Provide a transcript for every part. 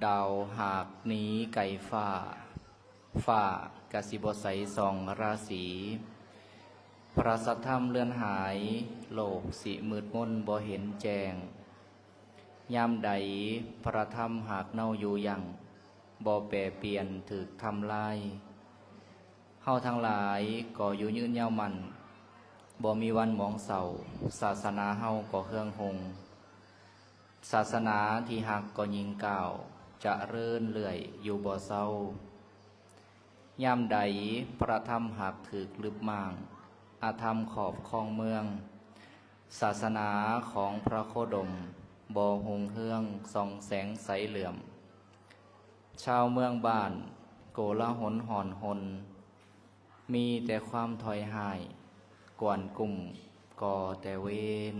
ດາວຫາກໜີໄກຟ້າ ຟ້າກະຊິບໍ່ໃສສ່ອງລາສີ. ພະສັດທຳເລືອນຫາຍ ໂລກຊິມືດມົນບໍ່ເຫັນແຈ້ງ. ຍາມໃດພະທຳຫາກເນົ່າຢູ່ຢັ້ງ ບໍ່ແປປ່ຽນຖືກທຳລາຍ. ເຮົາທັງຫຼາຍກໍຢູ່ຍືນຍາວໝັ້ນ ບໍ່ມີວັນໝອງເສົ້າ. ສາສະໜາເຮົາກໍເຮືອງຮຸ່ງ ສາສະໜາທີ່ຮັກກໍຍິ່ງກ້າວ ຈະເລີນເລື້ອຍຢູ່ບໍ່ເຊົາ. ຍາມໃດພະທຳຫາກຖືກລຶບມ້າງ ອະທຳຄອບຄອງເມືອງ ສາສະໜາຂອງພະໂຄດົມ ບໍ່ຮຸ່ງເຮືອງສ່ອງແສງໃສເຫຼື້ອມ. ຊາວເມືອງບ້ານໂກລາຫົນຮ້ອນຮົນ ມີແຕ່ຄວາມຖອຍຮ້າຍ ກວນກຸ້ມກໍ່ແຕ່ເວນ.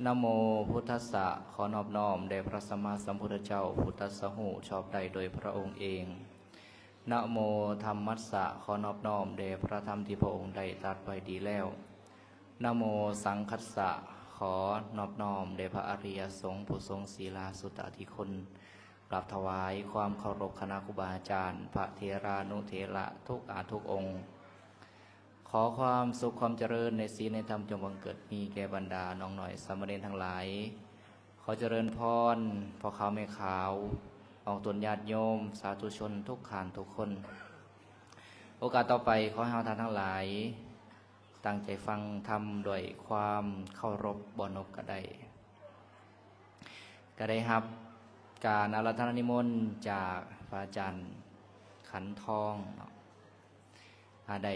ນະໂມພຸດທັດສະ ຂໍນອບນ້ອມແດ່ພະສຳມາສຳພຸດທະເຈົ້າ ຜູ້ຕັດສະຮູ້ຊອບໄດ້ໂດຍພະອົງເອງ. ນະໂມທຳມັດສະ ຂໍນອບນ້ອມແດ່ພະທຳທີ່ພະອົງໄດ້ຕັດໄວ້ດີແລ້ວ. ນະໂມສັງຄັດສະ ຂໍນອບນ້ອມແດ່ພະອະລິຍະສົງ ຜູ້ຊົງສີລາສຸຕະທິຄຸນ. ກາບຖວາຍຄວາມເຄົາລົບຄະນະຄູບາອາຈານ ພະເຖລານຸເຖລະທຸກອາທຸກອົງ. ຂໍຄວາມສຸກຄວາມຈະເລີນໃນສີນໃນທຳ ຈົ່ງບັງເກີດມີແກ່ບັນດານ້ອງນ້ອຍສາມະເນນທັງຫຼາຍ. ຂໍຈະເລີນພອນພໍ່ຂາວແມ່ຂາວ ອອກຕົນຍາດໂຍມ ສາທຸຊົນທຸກທ່ານທຸກຄົນ. ໂອກາດຕໍ່ໄປ ຂໍໃຫ້ເຮົາທ່ານທັງຫຼາຍ ຕັ້ງໃຈຟັງທຳດ້ວຍຄວາມເຄົາລົບ ບໍ່ນົບກໍໄດ້. ກໍໄດ້ຮັບການອາລາທະນານິມົນຈາກພະອາຈານຂັນທອງເນາະ ອາ ໄດ້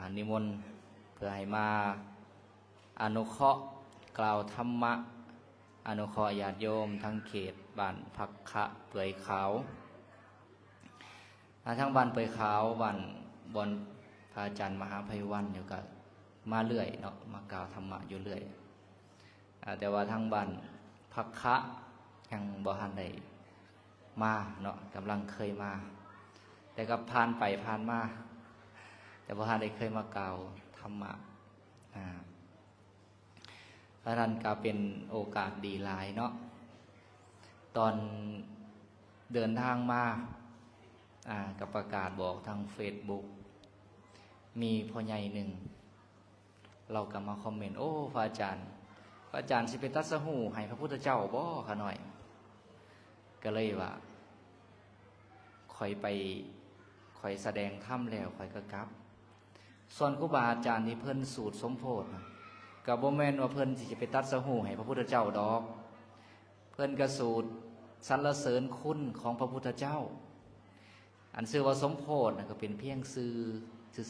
ອາ ນິມົນເພື່ອໃຫ້ມາອະນຸເຄາະກ່າວທຳມະ ອະນຸເຄາະຍາດໂຍມທາງເຂດບ້ານພັກຄະເປືອຍຂາວ. ອາ ທາງບ້ານເປືອຍຂາວ ບ້ານ ບ່ອນພະອາຈານມະຫາໄພວັນຢູ່ ກໍມາເລື້ອຍເນາະ ມາກ່າວທຳມະຢູ່ເລື້ອຍ. ອາ ແຕ່ວ່າທາງບ້ານພັກຄະຍັງບໍ່ທັນໄດ້ມາເນາະ ກຳລັງເຄີຍມາ ແຕ່ກໍຜ່ານໄປຜ່ານມາ ແຕ່ບໍ່ທັນໄດ້ເຄີຍມາກ່າວທຳມະ. ອາ ອັນນັ້ນກໍເປັນໂອກາດດີຫຼາຍເນາະ ຕອນເດີນທາງມາ ອາ ກໍປະກາດບອກທາງເຟສບຸກ ມີພໍ່ໃຫຍ່ໜຶ່ງ ລາວກໍມາຄອມເມັນ ໂອ້ ພະອາຈານ ພະອາຈານຊິໄປຕັດສະຮູ້ໃຫ້ພະພຸດທະເຈົ້າບໍ່ ຂ້ານ້ອຍ? ກໍເລີຍວ່າ ຂ້ອຍໄປ ຂ້ອຍສະແດງທຳແລ້ວ ຂ້ອຍກໍກັບ. ສ່ວນຄູບາອາຈານທີ່ເພິ່ນສູດສົມໂພດນະ ກໍບໍ່ແມ່ນວ່າເພິ່ນຊິໄປຕັດສະຮູ້ໃຫ້ພະພຸດທະເຈົ້າດອກ. ເພິ່ນກໍສູດສັນລະເສີນຄຸນຂອງພະພຸດທະເຈົ້າ. ອັນຊື່ວ່າສົມໂພດນະ ກໍເປັນພຽງຊື່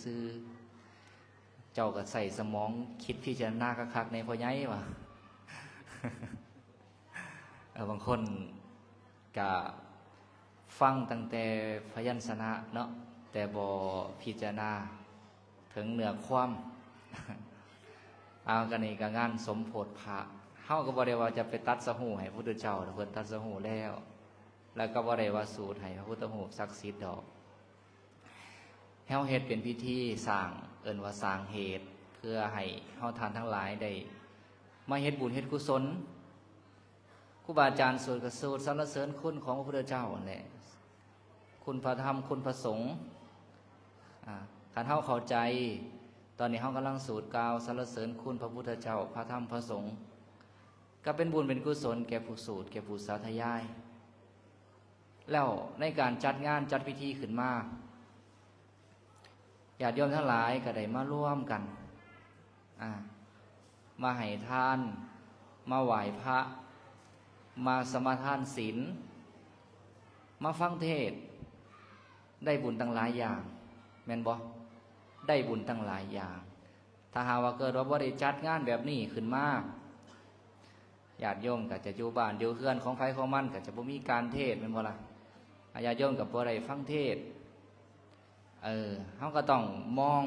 ຊື່ໆ. ເຈົ້າກໍໃຊ້ສະໝອງຄິດພິຈາລະນາຄັກໆ ແດ່ ພໍ່ໃຫຍ່ວ່າ. ເອີ ບາງຄົນກະຟັງຕັ້ງແຕ່ພະຍັນຊະນະເນາະ ແຕ່ບໍ່ພິຈາລະນາເຖິງເນື້ອຄວາມ. ເອົາ ກະນີ້ກະງານສົມໂພດພະ ເຮົາກໍບໍ່ໄດ້ວ່າຈະໄປຕັດສະຮູ້ໃຫ້ພະພຸດທະເຈົ້າ ເພິ່ນຕັດສະຮູ້ແລ້ວ ແລ້ວກໍບໍ່ໄດ້ວ່າສູດໃຫ້ພະພຸດທະຮູບສັກສິດດອກ. ເຮົາເຮັດເປັນພິທີສ້າງ ເອີ້ນວ່າສ້າງເຫດ ເພື່ອໃຫ້ເຮົາທ່ານທັງຫຼາຍໄດ້ມາເຮັດບຸນເຮັດກຸສົນ. ຄູບາອາຈານສູດກໍສູດສັນລະເສີນຄຸນຂອງພະພຸດທະເຈົ້າຫັ້ນແຫຼະ ຄຸນພະທຳ ຄຸນພະສົງ. ອາ ຄັນເຮົາເຂົ້າໃຈ ຕອນນີ້ເຮົາກຳລັງສູດກ່າວສັນລະເສີນຄຸນພະພຸດທະເຈົ້າ ພະທຳ ພະສົງ ກໍເປັນບຸນເປັນກຸສົນແກ່ຜູ້ສູດ ແກ່ຜູ້ສາທະຍາຍ. ແລ້ວໃນການຈັດງານຈັດພິທີຂຶ້ນມາ ຍາດໂຍມທັງຫຼາຍກໍໄດ້ມາລວມກັນ ອາ ມາໃຫ້ທານ ມາໄຫວ້ພະ ມາສະມາທານສິນ ມາຟັງເທດ ໄດ້ບຸນຕັ້ງຫຼາຍຢ່າງ ແມ່ນບໍ່? ໄດ້ບຸນຕັ້ງຫຼາຍຢ່າງ. ຖ້າຫາກວ່າເກີດວ່າບໍ່ໄດ້ຈັດງານແບບນີ້ຂຶ້ນມາ ຍາດໂຍມກໍຈະຢູ່ບ້ານຢູ່ເຮືອນຂອງໃຜຂອງມັນ ກໍຈະບໍ່ມີການເທດ ແມ່ນບໍ່ລະ? ອາ ຍາດໂຍມກໍບໍ່ໄດ້ຟັງເທດ. ເອີ ເຮົາກໍຕ້ອງມອງ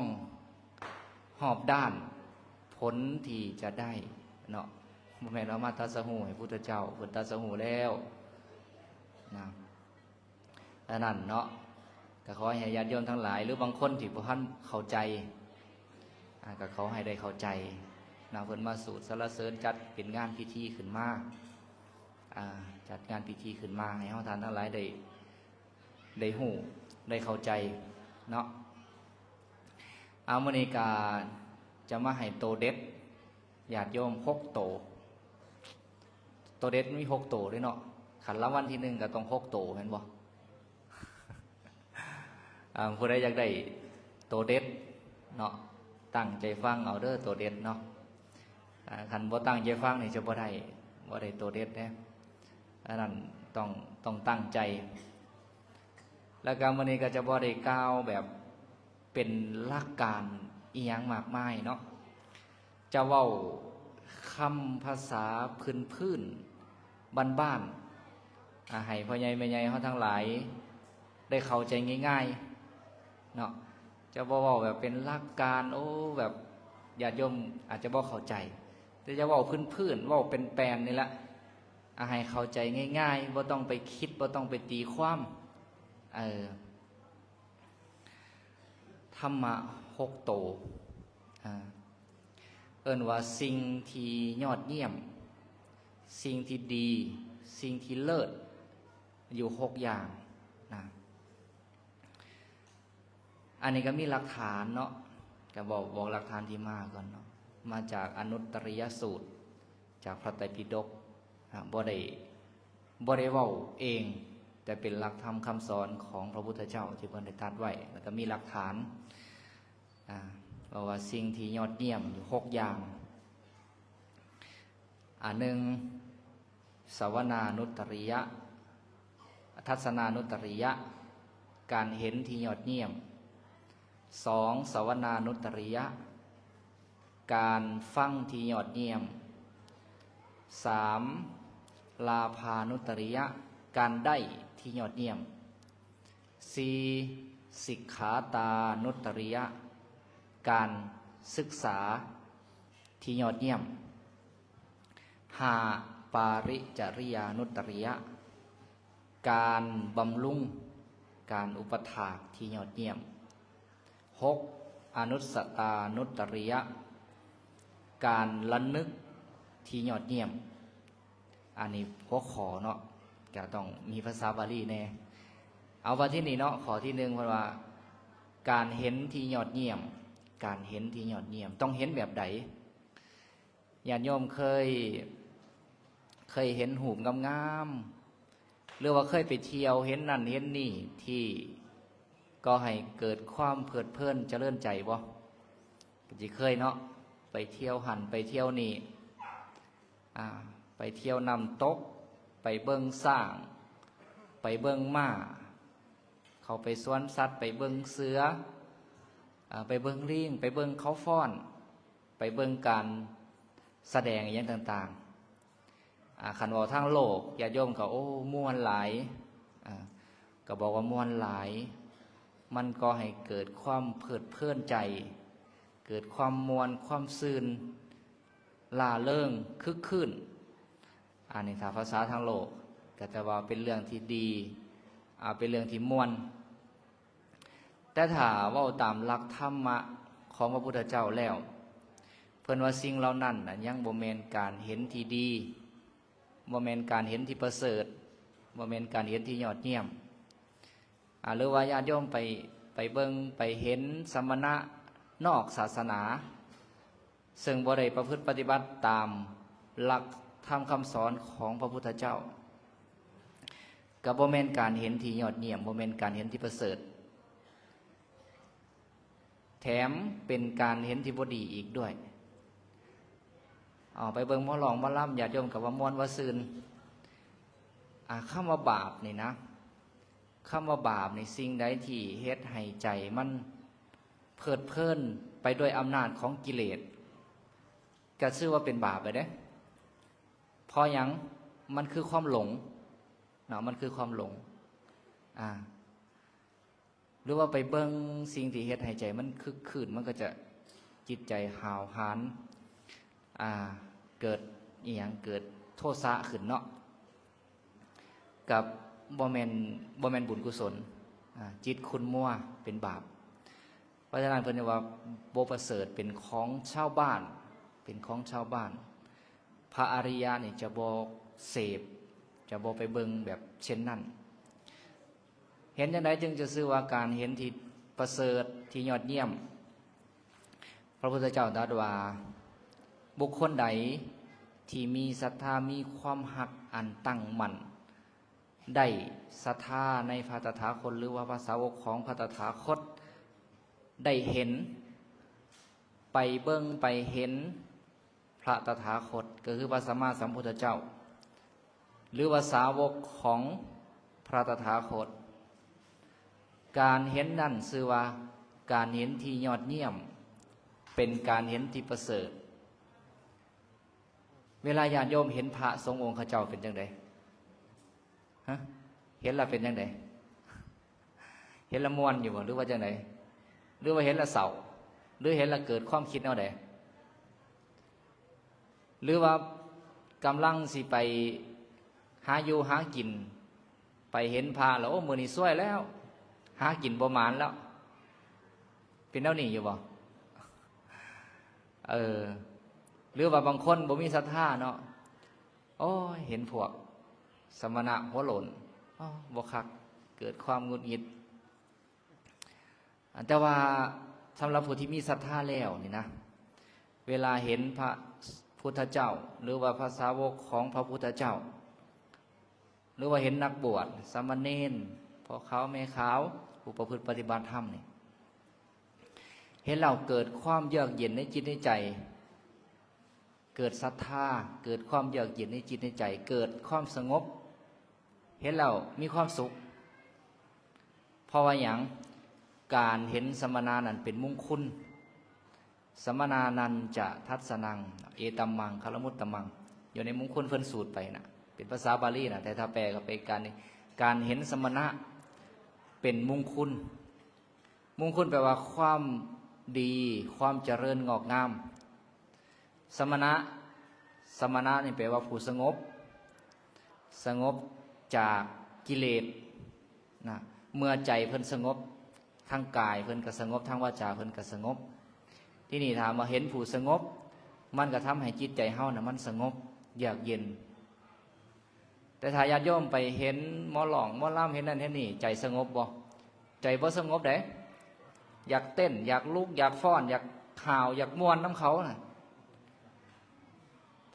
ຮອບດ້ານຜົນທີ່ຈະໄດ້ເນາະ ບໍ່ແມ່ນວ່າມາຕັດສະຮູ້ໃຫ້ພຸດທະເຈົ້າ ເພິ່ນຕັດສະຮູ້ແລ້ວນະ. ອັນນັ້ນເນາະ ກໍຂໍໃຫ້ຍາດໂຍມທັງຫຼາຍ ຫຼືບາງຄົນທີ່ບໍ່ທັນເຂົ້າໃຈ ອາ ກໍຂໍໃຫ້ໄດ້ເຂົ້າໃຈນະ. ເພິ່ນມາສູດສັນລະເສີນ ຈັດເປັນງານພິທີຂຶ້ນມາ ອ່າ ຈັດງານພິທີຂຶ້ນມາໃຫ້ເຮົາທ່ານທັງຫຼາຍໄດ້ ໄດ້ຮູ້ ໄດ້ເຂົ້າໃຈເນາະ. ເອົາ ມື້ນີ້ກໍຈະມາໃຫ້ໂຕເດັດ ຍາດໂຍມຫົກໂຕ. ໂຕເດັດມີຫົກໂຕເດ້ເນາະ. ຄັນລາງວັນທີໜຶ່ງກໍຕ້ອງຫົກໂຕແມ່ນບໍ່? ອ່າ ຜູ້ໃດຢາກໄດ້ໂຕເດັດເນາະ ຕັ້ງໃຈຟັງເອົາເດີ ໂຕເດັດເນາະ. ອ່າ ຄັນບໍ່ຕັ້ງໃຈຟັງນີ້ຈະບໍ່ໄດ້ ບໍ່ໄດ້ໂຕເດັດເດ້. ອັນນັ້ນຕ້ອງ ຕ້ອງຕັ້ງໃຈ. ແລ້ວກໍມື້ນີ້ກໍຈະບໍ່ໄດ້ກ່າວແບບເປັນຫຼັກການອີ່ຫຍັງມາກມາຍເນາະ. ຈະເວົ້າຄຳພາສາພື້ນໆ ບ້ານໆ ອ່າ ໃຫ້ພໍ່ໃຫຍ່ແມ່ໃຫຍ່ເຮົາທັງຫຼາຍໄດ້ເຂົ້າໃຈງ່າຍໆເນາະ. ຈະບໍ່ເວົ້າແບບເປັນຫຼັກການ ໂອ້ ແບບຍາດໂຍມອາດຈະບໍ່ເຂົ້າໃຈ, ແຕ່ຈະເວົ້າພື້ນໆ ເວົ້າແປນໆ ນີ້ລະ ອ່າ ໃຫ້ເຂົ້າໃຈງ່າຍໆ ບໍ່ຕ້ອງໄປຄິດ ບໍ່ຕ້ອງໄປຕີຄວາມ. ເອີ ທຳມະຫົກໂຕ ອ່າ ເອີ້ນວ່າສິ່ງທີ່ຍອດຢ້ຽມ, ສິ່ງທີ່ດີ, ສິ່ງທີ່ເລີດ ຢູ່ຫົກຢ່າງນະ. ອັນນີ້ກໍມີຫຼັກຖານເນາະ, ກໍບອກ ບອກຫຼັກຖານທີ່ມາກ່ອນເນາະ, ມາຈາກອະນຸດຕະລິຍະສູດ ຈາກພະໄຕປິດົກ ອ່າ ບໍ່ໄດ້ ບໍ່ໄດ້ເວົ້າເອງ, ແຕ່ເປັນຫຼັກທຳຄຳສອນຂອງພະພຸດທະເຈົ້າທີ່ເພິ່ນໄດ້ຕັດໄວ້, ແລ້ວກໍມີຫຼັກຖານ ອ່າ ເວົ້າວ່າສິ່ງທີ່ຍອດຢ້ຽມຢູ່ຫົກຢ່າງ. ອັນໜຶ່ງ ສະວະນານຸດຕະລິຍະ ທັດສະນານຸດຕະລິຍະ ການເຫັນທີ່ຍອດຢ້ຽມ. ສອງ ສະວະນານຸດຕະລິຍະ ການຟັງທີ່ຍອດຢ້ຽມ. ສາມ ລາພານຸດຕະລິຍະ ການໄດ້ທີ່ຍອດຢ້ຽມ. ສີ່ ສິກຂາຕານຸດຕະລິຍະ ການສຶກສາທີ່ຍອດຢ້ຽມ. ຫ້າ ປາລິຈະລິຍານຸດຕະລິຍະ ການບຳລຸງ ການອຸປະຖາກທີ່ຍອດຢ້ຽມ. ຫົກ ອະນຸດສະຕານຸດຕະລິຍະ ການລະນຶກທີ່ຍອດຢ້ຽມ. ອັນນີ້ຫົວຂໍ້ເນາະ ກໍຕ້ອງມີພາສາບາລີແດ່. ເອົາ ບັດທີນີ້ເນາະ ຂໍ້ທີໜຶ່ງ ເພິ່ນວ່າ ການເຫັນທີ່ຍອດຢ້ຽມ, ການເຫັນທີ່ຍອດຢ້ຽມ ຕ້ອງເຫັນແບບໃດ? ຍາດໂຍມເຄີຍ ເຄີຍເຫັນຮູບງາມໆ ຫຼືວ່າເຄີຍໄປທ່ຽວເຫັນນັ້ນເຫັນນີ້ ທີ່ກໍ່ໃຫ້ເກີດຄວາມເພີດເພີນຈະເລີນໃຈບໍ່? ກໍຊິເຄີຍເນາະ ໄປທ່ຽວຫັ້ນໄປທ່ຽວນີ້ ອ່າ ໄປທ່ຽວນ້ຳຕົກ ໄປເບິ່ງຊ້າງ ໄປເບິ່ງມ້າ ເຂົ້າໄປສວນສັດ ໄປເບິ່ງເສືອ ອ່າ ໄປເບິ່ງລີງ ໄປເບິ່ງເຂົາຟ້ອນ ໄປເບິ່ງການສະແດງອີ່ຫຍັງຕ່າງໆ. ອ່າ ຄັນເວົ້າທາງໂລກ ຍາດໂຍມກໍ ໂອ້ ມ່ວນຫຼາຍ ອ່າ ກໍບອກວ່າມ່ວນຫຼາຍ ມັນກໍໃຫ້ເກີດຄວາມເພີດເພີນໃຈ ເກີດຄວາມມ່ວນ ຄວາມຊື່ນ ລ່າເລີງ ຄຶກຄື້ນ. ອັນນີ້ຖ້າພາສາທາງໂລກ ກໍຈະວ່າເປັນເລື່ອງທີ່ດີ ອ່າ ເປັນເລື່ອງທີ່ມ່ວນ. ແຕ່ຖ້າເວົ້າຕາມຫຼັກທຳມະຂອງພະພຸດທະເຈົ້າແລ້ວ ເພິ່ນວ່າສິ່ງເຫຼົ່ານັ້ນນະ ຍັງບໍ່ແມ່ນການເຫັນທີ່ດີ, ບໍ່ແມ່ນການເຫັນທີ່ປະເສີດ, ບໍ່ແມ່ນການເຫັນທີ່ຍອດຢ້ຽມ. ອ່າ ຫຼືວ່າຍາດໂຍມໄປ ໄປເບິ່ງໄປເຫັນສະມະນະນອກສາສະໜາ ເຊິ່ງບໍ່ໄດ້ປະພຶດປະຕິບັດຕາມຫຼັກທຳຄຳສອນຂອງພະພຸດທະເຈົ້າ ກໍບໍ່ແມ່ນການເຫັນທີ່ຍອດຢ້ຽມ, ບໍ່ແມ່ນການເຫັນທີ່ປະເສີດ, ແຖມເປັນການເຫັນທີ່ບໍ່ດີອີກດ້ວຍ. ເອົາ ໄປເບິ່ງໝໍຮ້ອງໝໍລຳ ຍາດໂຍມກໍວ່າມ່ວນວ່າຊື່ນ. ອ່າ ຄຳວ່າບາບນີ້ນະ, ຄຳວ່າບາບນີ້ ສິ່ງໃດທີ່ເຮັດໃຫ້ໃຈມັນເພີດເພີນໄປດ້ວຍອຳນາດຂອງກິເລດ ກໍຊື່ວ່າເປັນບາບໄປເດ້. ເພາະຫຍັງ? ມັນຄືຄວາມຫຼົງເນາະ, ມັນຄືຄວາມຫຼົງ. ອ່າ ຫຼືວ່າໄປເບິ່ງສິ່ງທີ່ເຮັດໃຫ້ໃຈມັນຄຶກຄື້ນ ມັນກໍຈະ ຈິດໃຈຫ້າວຫານ ອ່າ ເກີດອີ່ຫຍັງ ເກີດໂທສະຂຶ້ນເນາະ. ກັບບໍ່ແມ່ນ ບໍ່ແມ່ນບຸນກຸສົນ ອ່າ ຈິດຂຸ້ນມົວ ເປັນບາບ. ເພາະສະນັ້ນເພິ່ນເອີ້ນວ່າບໍ່ປະເສີດ ເປັນຂອງຊາວບ້ານ ເປັນຂອງຊາວບ້ານ. ພະອະລິຍະນີ້ຈະບໍ່ເສບ ຈະບໍ່ໄປເບິ່ງແບບເຊັ່ນນັ້ນ. ເຫັນຈັ່ງໃດຈຶ່ງຈະຊື່ວ່າການເຫັນທີ່ປະເສີດ ທີ່ຍອດຢ້ຽມ? ພະພຸດທະເຈົ້າຕລັດວ່າ ບຸກຄົນໃດທີ່ມີສັດທາ ມີຄວາມຮັກອັນຕັ້ງໝັ້ນ ໄດ້ສັດທາໃນພະຕະຖາຄົດ ຫຼືວ່າພະສາວົກຂອງພະຕະຖາຄົດ ໄດ້ເຫັນ ໄປເບິ່ງໄປເຫັນພະຕະຖາຄົດ ກໍຄືພະສຳມາສຳພຸດທະເຈົ້າ ຫຼືວ່າສາວົກຂອງພະຕະຖາຄົດ, ການເຫັນນັ້ນຊື່ວ່າການເຫັນທີ່ຍອດຢ້ຽມ, ເປັນການເຫັນທີ່ປະເສີດ. ເວລາຍາດໂຍມເຫັນພະສົງອົງເຂົາເຈົ້າເປັນຈັ່ງໃດ? ຮະ? ເຫັນແລ້ວເປັນຈັ່ງໃດ? ເຫັນແລ້ວມ່ວນຢູ່ບໍ່ ຫຼືວ່າຈັ່ງໃດ? ຫຼືວ່າເຫັນແລ້ວເສົ້າ? ຫຼືເຫັນແລ້ວເກີດຄວາມຄິດແນວໃດ? ຫຼືວ່າກຳລັງຊິໄປຫາຢູ່ຫາກິນ, ໄປເຫັນພະແລ້ວ ໂອ້ ມື້ນີ້ຊວຍແລ້ວ, ຫາກິນບໍ່ໝານແລ້ວ, ເປັນແນວນີ້ຢູ່ບໍ່? ເອີ ຫຼືວ່າບາງຄົນບໍ່ມີສັດທາເນາະ, ໂອ້ຍ ເຫັນພວກສະມະນະຫົວໂຫຼນ, ອໍ ບໍ່ຄັກ, ເກີດຄວາມຫງຸດຫງິດ. ອັນ ແຕ່ວ່າສຳລັບຜູ້ທີ່ມີສັດທາແລ້ວນີ້ນະ, ເວລາເຫັນພະພຸດທະເຈົ້າ ຫຼືວ່າພະສາວົກຂອງພະພຸດທະເຈົ້າ, ຫຼືວ່າເຫັນນັກບວດ, ສາມະເນນ, ພໍ່ຂາວແມ່ຂາວ, ຜູ້ປະພຶດປະຕິບັດທຳນີ້, ເຫັນແລ້ວເກີດຄວາມເຢືອກເຢັນໃນຈິດໃນໃຈ, ເກີດສັດທາ, ເກີດຄວາມເຢືອກເຢັນໃນຈິດໃນໃຈ, ເກີດຄວາມສະຫງົບ, ເຫັນແລ້ວມີຄວາມສຸກ. ເພາະວ່າຫຍັງ? ການເຫັນສະມະນານັ້ນເປັນມຸງຄຸນ. ສະມະນານັນຈະທັດສະນັງ ເອຕັມມັງຄະລະມຸດຕະມັງ, ຢູ່ໃນມຸງຄຸນເພິ່ນສູດໄປນະ, ເປັນພາສາບາລີນະ, ແຕ່ຖ້າແປກໍເປັນການ ການເຫັນສະມະນະເປັນມຸງຄຸນ. ມຸງຄຸນແປວ່າຄວາມດີ, ຄວາມຈະເລີນງອກງາມ. ສະມະນະ, ສະມະນະນີ້ແປວ່າຜູ້ສະຫງົບ, ສະຫງົບຈາກກິເລດນະ. ເມື່ອໃຈເພິ່ນສະຫງົບ, ທາງກາຍເພິ່ນກໍສະຫງົບ, ທາງວາຈາເພິ່ນກໍສະຫງົບ. ທີນີ້ຖາມວ່າເຫັນຜູ້ສະຫງົບ, ມັນກໍທຳໃຫ້ຈິດໃຈເຮົານະ ມັນສະຫງົບ, ເຢືອກເຢັນ. ແຕ່ຖ້າຍາດໂຍມໄປເຫັນໝໍຮ້ອງໝໍລຳ ເຫັນນັ້ນເຫັນນີ້ ໃຈສະຫງົບບໍ່? ໃຈບໍ່ສະຫງົບເດ້, ຢາກເຕັ້ນ, ຢາກລຸກ, ຢາກຟ້ອນ, ຢາກຫ້າວ, ຢາກມ່ວນນຳເຂົານະ.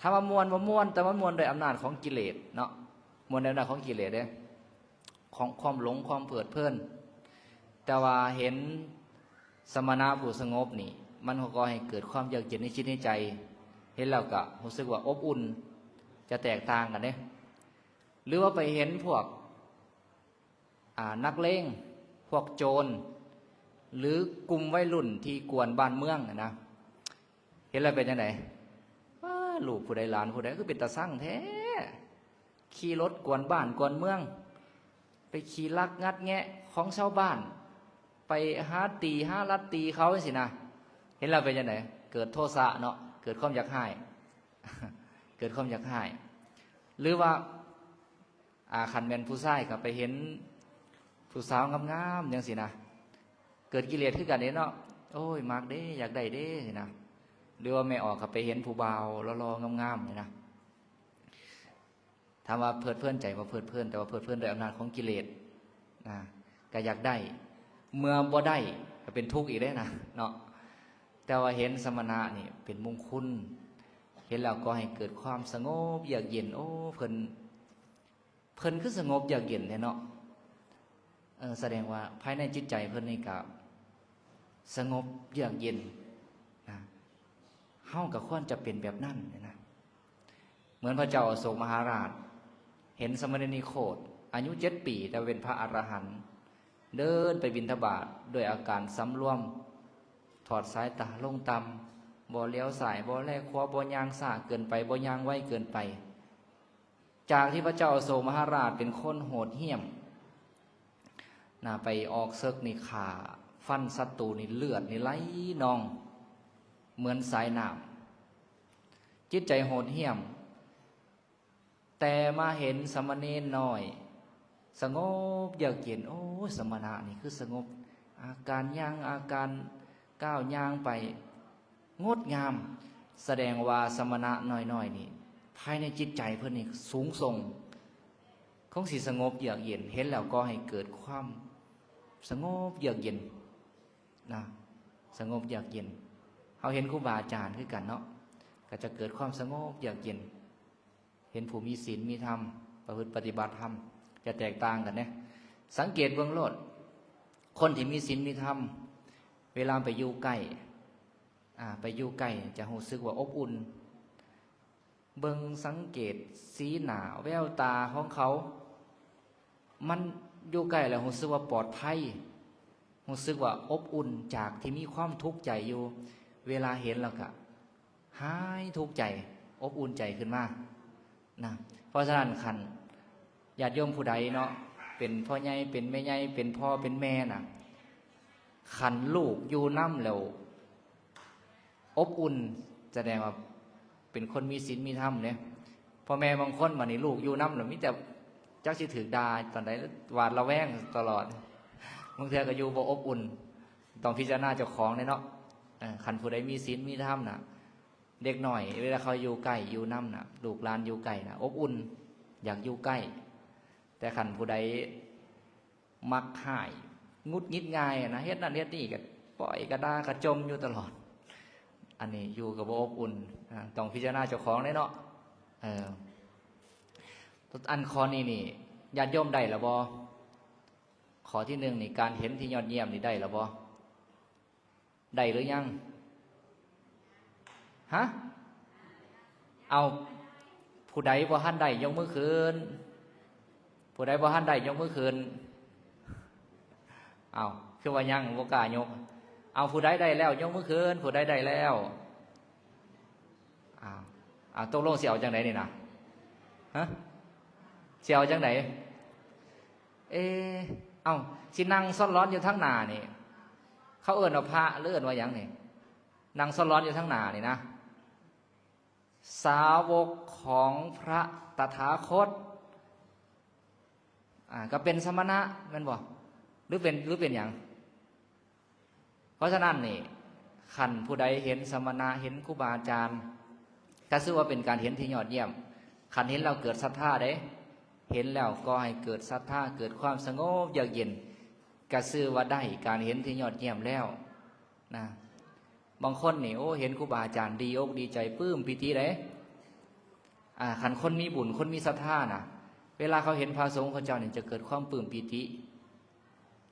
ຖາມວ່າມ່ວນບໍ່? ມ່ວນ, ແຕ່ມັນມ່ວນດ້ວຍອຳນາດຂອງກິເລດເນາະ, ມ່ວນດ້ວຍອຳນາດຂອງກິເລດເດ້, ຂອງຄວາມຫຼົງ, ຄວາມເພີດເພີນ. ແຕ່ວ່າເຫັນ ສະມະນະຜູ້ສະຫງົບນີ້ ມັນກໍກໍ່ໃຫ້ເກີດຄວາມເຢືອກເຢັນໃນຈິດໃນໃຈ, ເຫັນແລ້ວກໍຮູ້ສຶກວ່າອົບອຸ່ນ, ຈະແຕກຕ່າງກັນເດ້. ຫຼືວ່າໄປເຫັນພວກ ອ່າ ນັກເລງ, ພວກໂຈນ ຫຼື ກຸ່ມໄວລຸ້ນທີ່ກວນບ້ານເມືອງນະ, ເຫັນແລ້ວເປັນຈັ່ງໃດ? ອ້າ ລູກຜູ້ໃດ ຫຼານຜູ້ໃດ ຄືເປັນຕາຊັງແທ້, ຂີ່ລົດກວນບ້ານກວນເມືອງ, ໄປຂີ້ລັກງັດແງະຂອງຊາວບ້ານ, ໄປຫາຕີຫາລັດຕີເຂົາຈັ່ງຊີ້ນະ. ເຫັນແລ້ວເປັນຈັ່ງໃດ? ເກີດໂທສະເນາະ, ເກີດຄວາມຢາກຮ້າຍ, ເກີດຄວາມຢາກຮ້າຍ. ຫຼືວ່າ ອ່າ ຄັນແມ່ນຜູ້ຊາຍກໍໄປເຫັນຜູ້ສາວງາມໆຈັ່ງຊີ້ນະ, ເກີດກິເລດຄືກັນເດ້ເນາະ, ໂອ້ຍ ມັກເດ້ ຢາກໄດ້ເດ້ຊີ້ນະ. ຫຼືວ່າແມ່ອອກກໍໄປເຫັນຜູ້ບ່າວຫຼໍ່ໆງາມໆນີ້ນະ. ຖາມວ່າເພີດເພີນໃຈບໍ່? ເພີດເພີນ, ແຕ່ວ່າເພີດເພີນດ້ວຍອຳນາດຂອງກິເລດນະ, ກໍຢາກໄດ້, ເມື່ອບໍ່ໄດ້ກໍເປັນທຸກອີກເດ້ນະເນາະ. ແຕ່ວ່າເຫັນສະມະນະນີ້ເປັນມຸງຄຸນ, ເຫັນແລ້ວກໍໃຫ້ເກີດຄວາມສະຫງົບເຢືອກເຢັນ, ໂອ້ ເພິ່ນ ເພິ່ນຄືສະຫງົບເຢືອກເຢັນແທ້ເນາະ. ເອີ ສະແດງວ່າພາຍໃນຈິດໃຈເພິ່ນນີ້ກໍສະຫງົບເຢືອກເຢັນນະ, ເຮົາກໍຄວນຈະເປັນແບບນັ້ນນະ. ເໝືອນພະເຈົ້າອະໂສກມະຫາລາດ ເຫັນສາມະເນນນິໂຄດ ອາຍຸເຈັດປີ ແຕ່ວ່າເປັນພະອະລະຫັນ ເດີນໄປບິນທະບາດດ້ວຍອາການສຳລວມ, ທອດສາຍຕາລົງຕ່ຳ, ບໍ່ຫຼຽວຊ້າຍ ບໍ່ແລຂວາ, ບໍ່ຍ່າງຊ້າເກີນໄປ, ບໍ່ຍ່າງໄວເກີນໄປ. ຈາກທີ່ພະເຈົ້າອະໂສກມະຫາລາດເປັນຄົນໂຫດຫ້ຽມນະ, ໄປອອກເສິກນີ້ຂ້າຟັນສັດຕູນີ້ເລືອດນີ້ໄຫຼນອງເໝືອນສາຍນ້ຳ, ຈິດໃຈໂຫດຫ້ຽມ. ແຕ່ມາເຫັນສາມະເນນນ້ອຍສະຫງົບເຢືອກເຢັນ, ໂອ້ຍ ສະມະນະນີ້ຄືສະຫງົບ, ອາການຍ່າງ, ອາການກ້າວຍ່າງໄປ ງົດງາມ, ສະແດງວ່າສະມະນະນ້ອຍໆນີ້ ພາຍໃນຈິດໃຈເພິ່ນນີ້ສູງສົ່ງ, ຄົງຊິສະຫງົບເຍືອກເຢັນ ເຫັນແລ້ວກໍໃຫ້ເກີດຄວາມສະຫງົບເຍືອກເຢັນນະ ສະຫງົບເຍືອກເຢັນ. ເຮົາເຫັນຄູບາອາຈານຄືກັນເນາະ ກໍຈະເກີດຄວາມສະຫງົບເຍືອກເຢັນ. ເຫັນຜູ້ມີສິນມີທຳ ປະພຶດປະຕິບັດທຳ ຈະແຕກຕ່າງກັນເດ້. ສັງເກດເບິ່ງໂລດ ຄົນທີ່ມີສິນມີທຳ ເວລາໄປຢູ່ໃກ້ ອາ ໄປຢູ່ໃກ້ຈະຮູ້ສຶກວ່າອົບອຸ່ນ. ເບິ່ງສັງເກດສີໜ້າແວວຕາຂອງເຂົາ ມັນຢູ່ໃກ້ແລ້ວຮູ້ສຶກວ່າປອດໄພ ຮູ້ສຶກວ່າອົບອຸ່ນຈາກທີ່ມີຄວາມທຸກໃຈຢູ່. ເວລາເຫັນແລ້ວກະຫາຍທຸກໃຈ ອົບອຸ່ນໃຈຂຶ້ນມານະ. ເພາະສະນັ້ນ ຄັນຍາດໂຍມຜູ້ໃດເນາະ ເປັນພໍ່ໃຫຍ່ ເປັນແມ່ໃຫຍ່ ເປັນພໍ່ເປັນແມ່ນະ ຄັນລູກຢູ່ນຳແລ້ວ ອົບອຸ່ນ ສະແດງວ່າເປັນຄົນມີສິນມີທຳເດ້. ພໍ່ແມ່ບາງຄົນບາດນີ້ລູກຢູ່ນຳແລ້ວມີແຕ່ຈັກຊິຖືກດ່າຕອນໃດ ຫວາດລະແວງຕະຫຼອດ ບາງເທື່ອກໍຢູ່ບໍ່ອົບອຸ່ນ. ຕ້ອງພິຈາລະນາເຈົ້າຂອງເດ້ເນາະ. ເອີ ຄັນຜູ້ໃດມີສິນມີທຳນະ ເດັກນ້ອຍເວລາເຂົາຢູ່ໃກ້ຢູ່ນຳນະ ລູກຫຼານຢູ່ໃກ້ນະ ອົບອຸ່ນ ຢາກຢູ່ໃກ້. ແຕ່ຄັນຜູ້ໃດ ມັກຮ້າຍ ຫງຸດຫງິດງ່າຍນະ ເຮັດນັ້ນເຮັດນີ້ກໍປ່ອຍ ກໍດ່າ ກໍຈົ່ມຢູ່ຕະຫຼອດ ອັນນີ້ຢູ່ກໍບໍ່ອົບອຸ່ນ. ອາ ຕ້ອງພິຈາລະນາເຈົ້າຂອງເດ້ເນາະ. ເອີ ອັນຂໍ້ນີ້ນີ້ ຍາດໂຍມໄດ້ແລ້ວບໍ່? ຂໍ້ທີໜຶ່ງນີ້ ການເຫັນທີ່ຍອດຢ້ຽມນີ້ໄດ້ແລ້ວບໍ່? ໄດ້ຫຼືຍັງ? ຮະ? ເອົາ ຜູ້ໃດບໍ່ທັນໄດ້ຍົກມືຂຶ້ນ ຜູ້ໃດບໍ່ທັນໄດ້ຍົກມືຂຶ້ນ. ເອົາ ຄືວ່າຍັງບໍ່ກ້າຍົກ. ເອົາ ຜູ້ໃດໄດ້ແລ້ວຍົກມືຂຶ້ນ ຜູ້ໃດໄດ້ແລ້ວ. ເອົາ ເອົາ ຕົກລົງຊິເອົາຈັ່ງໃດນີ້ນະ? ຮະ? ຊິເອົາຈັ່ງໃດ? ເອ ເອົ້າ ຊິນັ່ງຊອນລອນຢູ່ທາງໜ້ານີ້ ເຂົາເອີ້ນວ່າພະ ຫຼືເອີ້ນວ່າຫຍັງນີ້? ນັ່ງຊອນລອນຢູ່ທາງໜ້ານີ້ນະ ສາວົກຂອງພະຕະຖາຄົດ ອາ ກໍເປັນສະມະນະແມ່ນບໍ່? ຫຼືເປັນ ຫຼືເປັນຫຍັງ? ເພາະສະນັ້ນນີ້ ຄັນຜູ້ໃດເຫັນສະມະນະ ເຫັນຄູບາອາຈານ ກໍຊື່ວ່າເປັນການເຫັນທີ່ຍອດຢ້ຽມ. ຄັນເຫັນແລ້ວເກີດສັດທາເດ້ ເຫັນແລ້ວກໍໃຫ້ເກີດສັດທາ ເກີດຄວາມສະຫງົບເຍືອກເຢັນ ກໍຊື່ວ່າໄດ້ການເຫັນທີ່ຍອດຢ້ຽມແລ້ວນະ. ບາງຄົນນີ້ ໂອ້ ເຫັນຄູບາອາຈານດີອົກດີໃຈ ປຶ້ມປີຕິເດ້. ອາ ຄັນຄົນມີບຸນ ຄົນມີສັດທານະ ເວລາເຂົາເຫັນພະສົງເຂົາເຈົ້ານີ້ ຈະເກີດຄວາມປຶ້ມປີຕິ.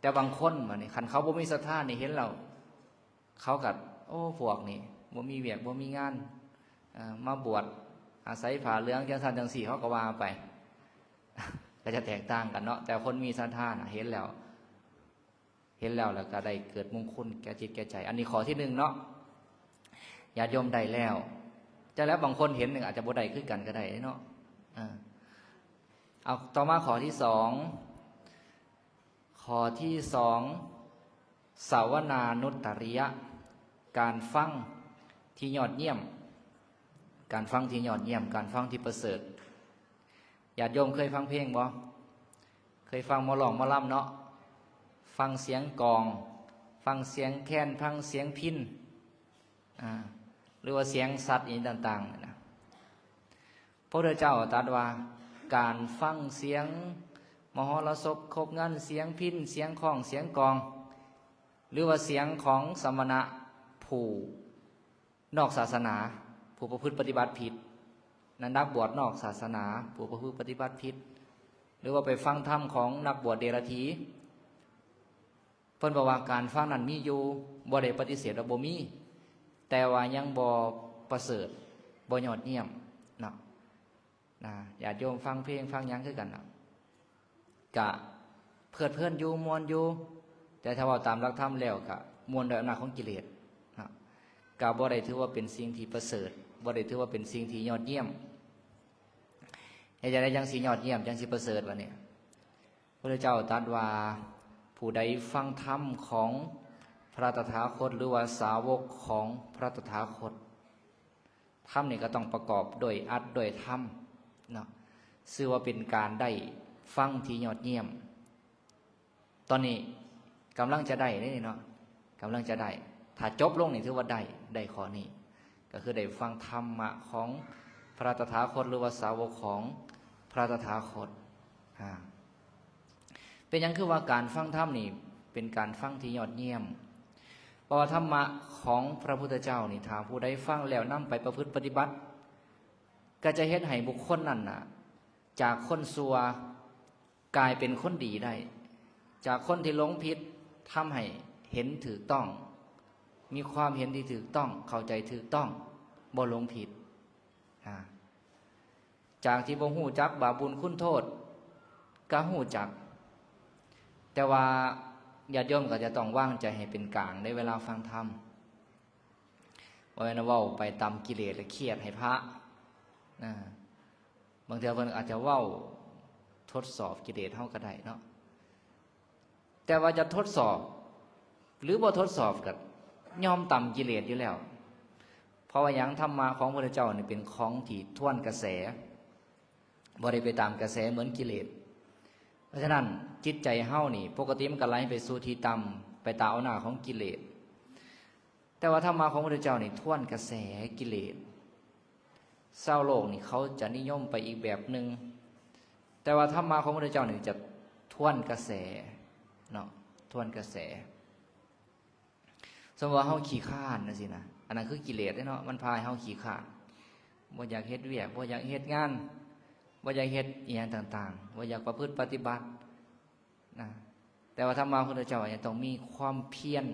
ແຕ່ບາງຄົນບາດນີ້ ຄັນເຂົາບໍ່ມີສັດທານີ້ ເຫັນແລ້ວເຂົາກໍ ໂອ້ ພວກນີ້ບໍ່ມີວຽກບໍ່ມີງານ ເອີ ມາບວດອາໄສຜ້າເຫຼືອງຈັ່ງຊັ້ນຈັ່ງຊີ້ ເຂົາກໍວ່າໄປ ກໍຈະແຕກຕ່າງກັນເນາະ. ແຕ່ຄົນມີສັດທານະ ເຫັນແລ້ວ ເຫັນແລ້ວ ແລ້ວກໍໄດ້ເກີດມຸງຄຸນແກ່ຈິດແກ່ໃຈ. ອັນນີ້ຂໍ້ທີໜຶ່ງເນາະ ຍາດໂຍມໄດ້ແລ້ວ. ແຕ່ແລ້ວບາງຄົນເຫັນນີ້ອາດຈະບໍ່ໄດ້ຄືກັນກໍໄດ້ເນາະ. ເອີ ເອົາ ຕໍ່ມາຂໍ້ທີສອງ ຂໍ້ທີສອງ ສາວະນານຸດຕະລິຍະ ການຟັງທີ່ຍອດຢ້ຽມ ການຟັງທີ່ຍອດຢ້ຽມ ການຟັງທີ່ປະເສີດ. ຍາດໂຍມເຄີຍຟັງເພງບໍ່? ເຄີຍຟັງໝໍຮ້ອງໝໍລຳເນາະ ຟັງສຽງກອງ ຟັງສຽງແຄນ ຟັງສຽງພິນ ອາ ຫຼືວ່າສຽງສັດອີ່ຫຍັງຕ່າງໆນະ. ພະພຸດທະເຈົ້າຕັດວ່າ ການຟັງສຽງມະຫໍລະສົບຄົບງັນ ສຽງພິນ ສຽງຄ້ອງ ສຽງກອງ ຫຼືວ່າສຽງຂອງສະມະນະຜູ້ ນອກສາສະໜາ ຜູ້ປະພຶດປະຕິບັດຜິດນະ ນັກບວດນອກສາສະໜາ ຜູ້ປະພຶດປະຕິບັດຜິດ ຫຼືວ່າໄປຟັງທຳຂອງນັກບວດເດລະຖີ ເພິ່ນບອກວ່າການຟັງນັ້ນມີຢູ່ ບໍ່ໄດ້ປະຕິເສດວ່າບໍ່ມີ ແຕ່ວ່າຍັງບໍ່ປະເສີດ ບໍ່ຍອດຢ້ຽມເນາະ. ນະ ຍາດໂຍມຟັງເພງຟັງຫຍັງຄືກັນນະ ກະເພີດເພີນຢູ່ ມ່ວນຢູ່ ແຕ່ຖ້າເວົ້າຕາມຫຼັກທຳແລ້ວ ກະມ່ວນດ້ວຍອຳນາດຂອງກິເລດນະ ກະບໍ່ໄດ້ຖືວ່າເປັນສິ່ງທີ່ປະເສີດ ບໍ່ໄດ້ຖືວ່າເປັນສິ່ງທີ່ຍອດຢ້ຽມ. ເຮັດຈັ່ງໃດຈັ່ງຊິຍອດຢ້ຽມ ຈັ່ງຊິປະເສີດບາດນີ້? ພະພຸດທະເຈົ້າຕັດວ່າ ຜູ້ໃດຟັງທຳຂອງພະຕະຖາຄົດ ຫຼືວ່າສາວົກຂອງພະຕະຖາຄົດ ທຳນີ້ກໍຕ້ອງປະກອບດ້ວຍອັດດ້ວຍທຳເນາະ ຊື່ວ່າເປັນການໄດ້ຟັງທີ່ຍອດຢ້ຽມ. ຕອນນີ້ກຳລັງຈະໄດ້ເດ້ເນາະ ກຳລັງຈະໄດ້ ຖ້າຈົບລົງນີ້ຖືວ່າໄດ້ ໄດ້ຂໍ້ນີ້ ກໍຄືໄດ້ຟັງທຳມະຂອງພະຕະຖາຄົດ ຫຼືວ່າສາວົກຂອງພະຕະຖາຄົດ. ອ່າ ເປັນຫຍັງຄືວ່າການຟັງທຳນີ້ເປັນການຟັງທີ່ຍອດຢ້ຽມ? ເພາະວ່າທຳມະຂອງພະພຸດທະເຈົ້ານີ້ ຖ້າຜູ້ໃດຟັງແລ້ວນຳໄປປະພຶດປະຕິບັດ ກໍຈະເຮັດໃຫ້ບຸກຄົນນັ້ນນະ ຈາກຄົນຊົ່ວກາຍເປັນຄົນດີໄດ້, ຈາກຄົນທີ່ຫຼົງຜິດທຳໃຫ້ເຫັນຖືກຕ້ອງ, ມີຄວາມເຫັນທີ່ຖືກຕ້ອງ, ເຂົ້າໃຈຖືກຕ້ອງ, ບໍ່ຫຼົງຜິດ. ອາ ຈາກທີ່ບໍ່ຮູ້ຈັກບາບບຸນຄຸນໂທດ ກໍຮູ້ຈັກ, ແຕ່ວ່າຍາດໂຍມກໍຈະຕ້ອງວາງໃຈໃຫ້ເປັນກາງໃນເວລາຟັງທຳ. ບໍ່ແມ່ນເວົ້າໄປຕາມກິເລດ ແລ້ວຄຽດໃຫ້ພະນະ. ບາງເທື່ອເພິ່ນອາດຈະເວົ້າທົດສອບກິເລດເຮົາກໍໄດ້ເນາະ, ແຕ່ວ່າຈະທົດສອບຫຼືບໍ່ທົດສອບກໍຍອມຕາມກິເລດຢູ່ແລ້ວ. ເພາະວ່າຫຍັງ? ທຳມະຂອງພະພຸດທະເຈົ້ານີ້ເປັນຂອງທີ່ທວນກະແສ, ບໍ່ໄດ້ໄປຕາມກະແສເໝືອນກິເລດ. ເພາະສະນັ້ນ ຈິດໃຈເຮົານີ້ປົກກະຕິມັນກໍໄຫຼໄປສູ່ທີ່ຕ່ຳ ໄປຕາມອຳນາດຂອງກິເລດ. ແຕ່ວ່າທຳມະຂອງພະພຸດທະເຈົ້ານີ້ທວນກະແສກິເລດ. ຊາວໂລກນີ້ເຂົາຈະນິຍົມໄປອີກແບບໜຶ່ງ, ແຕ່ວ່າທຳມະຂອງພະພຸດທະເຈົ້ານີ້ຈະທວນກະແສເນາະ, ທວນກະແສ. ສົມມຸດວ່າເຮົາຂີ້ຄ້ານຈັ່ງຊີ້ນະ, ອັນນັ້ນຄືກິເລດເດ້ເນາະ, ມັນພາໃຫ້ເຮົາຂີ້ຄ້ານ, ບໍ່ຢາກເຮັດວຽກ, ບໍ່ຢາກເຮັດງານ, ບໍ່ຢາກເຮັດອີ່ຫຍັງຕ່າງໆ, ບໍ່ຢາກປະພຶດປະຕິບັດ. ນະ ແຕ່ວ່າທຳມະຂອງພະພຸດທະເຈົ້າຍັງຕ້ອງມີຄວາມພຽນ,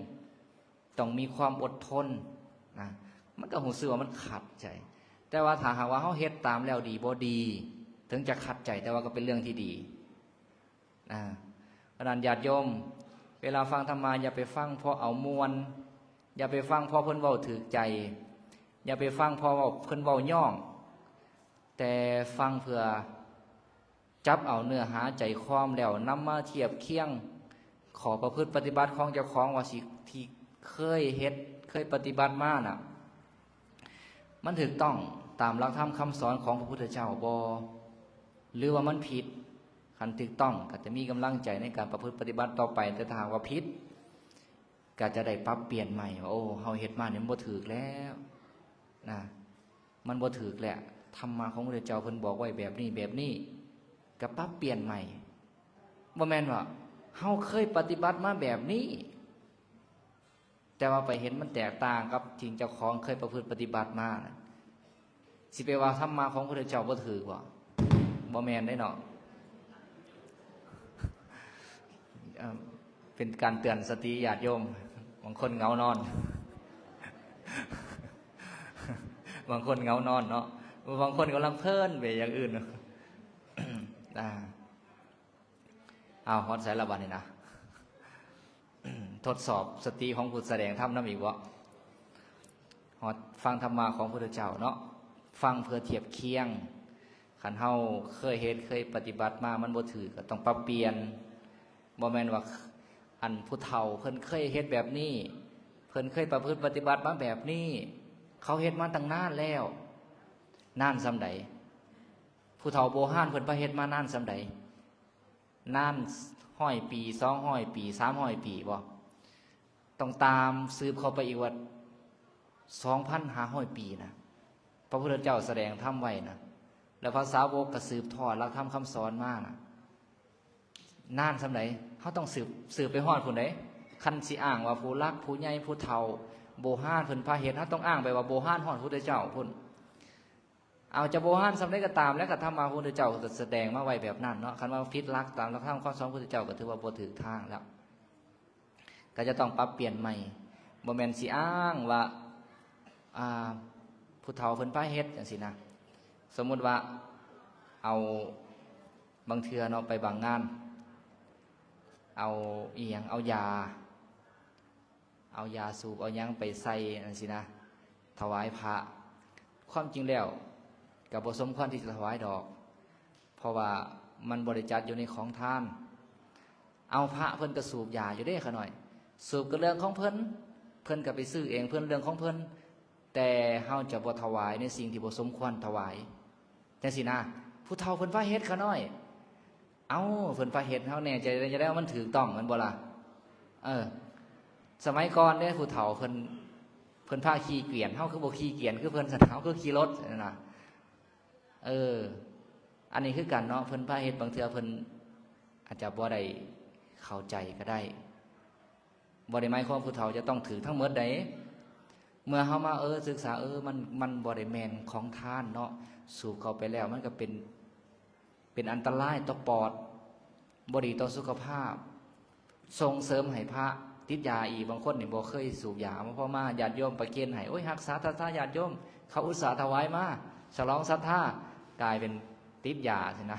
ຕ້ອງມີຄວາມອົດທົນນະ, ມັນກໍຮູ້ສຶກວ່າມັນຂັດໃຈ. ແຕ່ວ່າຖ້າຫາກວ່າເຮົາເຮັດຕາມແລ້ວດີບໍ່ດີ, ເຖິງຈະຂັດໃຈ ແຕ່ວ່າກໍເປັນເລື່ອງທີ່ດີນະ. ເພາະນັ້ນຍາດໂຍມ ເວລາຟັງທຳມະ ຢ່າໄປຟັງເພາະເອົາມ່ວນ, ຢ່າໄປຟັງເພາະເພິ່ນເວົ້າຖືກໃຈ, ຢ່າໄປຟັງເພາະວ່າເພິ່ນເວົ້າຍ້ອງ, ແຕ່ຟັງເພື່ອ ຈັບເອົາເນື້ອຫາໃຈຄວາມແລ້ວນຳມາທຽບຄຽງຂໍ້ປະພຶດປະຕິບັດຂອງເຈົ້າຂອງວ່າຊິ ທີ່ເຄີຍເຮັດ ເຄີຍປະຕິບັດມານະ ມັນຖືກຕ້ອງຕາມຫຼັກທຳຄຳສອນຂອງພະພຸດທະເຈົ້າບໍ່ ຫຼືວ່າມັນຜິດ? ຄັນຖືກຕ້ອງກໍຈະມີກຳລັງໃຈໃນການປະພຶດປະຕິບັດຕໍ່ໄປ, ແຕ່ຖ້າຫາກວ່າຜິດ ກໍຈະໄດ້ປັບປ່ຽນໃໝ່ວ່າ ໂອ້ ເຮົາເຮັດມານີ້ມັນບໍ່ຖືກແລ້ວນະ. ມັນບໍ່ຖືກແຫຼະ, ທຳມະຂອງພະພຸດທະເຈົ້າເພິ່ນບອກໄວ້ແບບນີ້ ແບບນີ້ ກໍປັບປ່ຽນໃໝ່. ບໍ່ແມ່ນວ່າເຮົາເຄີຍປະຕິບັດມາແບບນີ້ ແຕ່ວ່າໄປເຫັນມັນແຕກຕ່າງກັບທີ່ເຈົ້າຂອງເຄີຍປະພຶດປະຕິບັດມານະ, ຊິໄປວ່າທຳມະຂອງພະພຸດທະເຈົ້າບໍ່ຖືກບໍ່? ບໍ່ແມ່ນເດ້ເນາະ. ເອີ່ມ ເປັນການເຕືອນສະຕິຍາດໂຍມ, ບາງຄົນເຫງົານອນ ບາງຄົນເຫງົານອນເນາະ, ບາງຄົນກຳລັງເພີນໄປຢ່າງອື່ນ. ອ່າ ເອົາ ຮອດໃສລະບາດນີ້ນະ? ທົດສອບສະຕິຂອງຜູ້ສະແດງທຳນຳອີກບໍ່? ຮອດ ຟັງທຳມະຂອງພະພຸດທະເຈົ້າເນາະ, ຟັງເພື່ອທຽບຄຽງ. ຄັນເຮົາເຄີຍເຮັດ ເຄີຍປະຕິບັດມາ ມັນບໍ່ຖືກ ກໍຕ້ອງປັບປ່ຽນ. ບໍ່ແມ່ນວ່າ ອັນຜູ້ເຖົ້າເພິ່ນເຄີຍເຮັດແບບນີ້, ເພິ່ນເຄີຍປະພຶດປະຕິບັດມາແບບນີ້, ເຂົາເຮັດມາຕັ້ງນານແລ້ວ. ນານສ່ຳໃດ? ຜູ້ເຖົ້າໂບຮານເພິ່ນພາເຮັດມານານສ່ຳໃດ? ນານຮ້ອຍປີ, ສອງຮ້ອຍປີ, ສາມຮ້ອຍປີບໍ່? ຕ້ອງຕາມສືບເຂົ້າໄປອີກວ່າ ສອງພັນຫ້າຮ້ອຍປີນະ, ພະພຸດທະເຈົ້າສະແດງທຳໄວ້ນະ, ແລ້ວພະສາວົກກໍສືບທອດຫຼັກທຳຄຳສອນມານະ. ນານສ່ຳໃດ? ເຮົາຕ້ອງສືບ, ສືບໄປຮອດພຸ້ນເດ້. ຄັນຊິອ້າງວ່າຜູ້ຫຼັກ, ຜູ້ໃຫຍ່, ຜູ້ເຖົ້າ, ໂບຮານເພິ່ນພາເຮັດ, ເຮົາຕ້ອງອ້າງໄປວ່າໂບຮານຮອດພະພຸດທະເຈົ້າພຸ້ນ. ເອົາ ຈະໂບຮານສ່ຳໃດກໍຕາມແຫຼະ, ກໍທຳມະຂອງພະພຸດທະເຈົ້າສະແດງມາໄວ້ແບບນັ້ນເນາະ. ຄັນວ່າຜິດຫຼັກຕາມຫຼັກທຳຄຳສອນຂອງພະພຸດທະເຈົ້າ ກໍຖືວ່າບໍ່ຖືກທາງແລ້ວ, ກໍຈະຕ້ອງປັບປ່ຽນໃໝ່. ບໍ່ແມ່ນຊິອ້າງວ່າ ອ່າ ຜູ້ເຖົ້າເພິ່ນພາເຮັດຈັ່ງຊີ້ນະ. ສົມມຸດວ່າ ເອົາ ບາງເທື່ອເນາະ ໄປບາງງານ ເອົາອີ່ຫຍັງ ເອົາຢາ ເອົາຢາສູບເອົາຫຍັງໄປໃສ່ຈັ່ງຊີ້ນະ ຖວາຍພະ. ຄວາມຈິງແລ້ວກໍບໍ່ສົມຄວນທີ່ຈະຖວາຍດອກ, ເພາະວ່າມັນບໍ່ໄດ້ຈັດຢູ່ໃນຂອງທານ. ເອົາ ພະເພິ່ນກໍສູບຢາຢູ່ເດ້ຂະນ້ອຍ, ສູບກໍເລື່ອງຂອງເພິ່ນ, ເພິ່ນກໍໄປຊື້ເອງເພິ່ນ ເລື່ອງຂອງເພິ່ນ, ແຕ່ເຮົາຈະບໍ່ຖວາຍໃນສິ່ງທີ່ບໍ່ສົມຄວນຖວາຍ. ຈັ່ງຊີ້ນະ ຜູ້ເຖົ້າເພິ່ນພາເຮັດຂະນ້ອຍ. ເອົ້າ ເພິ່ນພາເຮັດ ເຮົາແນ່ໃຈໄດ້ຈັ່ງໃດວ່າມັນຖືກຕ້ອງແມ່ນບໍ່ລະ? ເອີ ສະໄໝກ່ອນເດ້ ຜູ້ເຖົ້າເພິ່ນ ເພິ່ນພາຂີ່ກວຽນ ເຮົາຄືບໍ່ຂີ່ກວຽນຄືເພິ່ນຊັ້ນ ເຮົາຄືຂີ່ລົດຫັ້ນນະ. ເອີ ອັນນີ້ຄືກັນເນາະ ເພິ່ນພາເຮັດ ບາງເທື່ອເພິ່ນອາດຈະບໍ່ໄດ້ເຂົ້າໃຈກໍໄດ້. ບໍ່ໄດ້ໝາຍຄວາມຜູ້ເຖົ້າຈະຕ້ອງຖືກທັງໝົດໃດ. ເມື່ອເຮົາມາ ເອີ ສຶກສາ ເອີ ມັນ ມັນບໍ່ໄດ້ແມ່ນຂອງທານເນາະ, ສູບເຂົ້າໄປແລ້ວມັນກໍເປັນ ເປັນອັນຕະລາຍຕໍ່ປອດ, ບໍ່ດີຕໍ່ສຸຂະພາບ, ສົ່ງເສີມໃຫ້ພະຕິດຢາອີກ. ບາງຄົນນີ້ບໍ່ເຄີຍສູບຢາ, ພໍມາຍາດໂຍມປະເຄນໃຫ້, ໂອ້ຍ ຮັກສາສັດທາຍາດໂຍມ, ເຂົາອຸດສາຖະຫວາຍມາ ສະຫຼອງສັດທາ, ກາຍເປັນຕິດຢາຊີ້ນະ.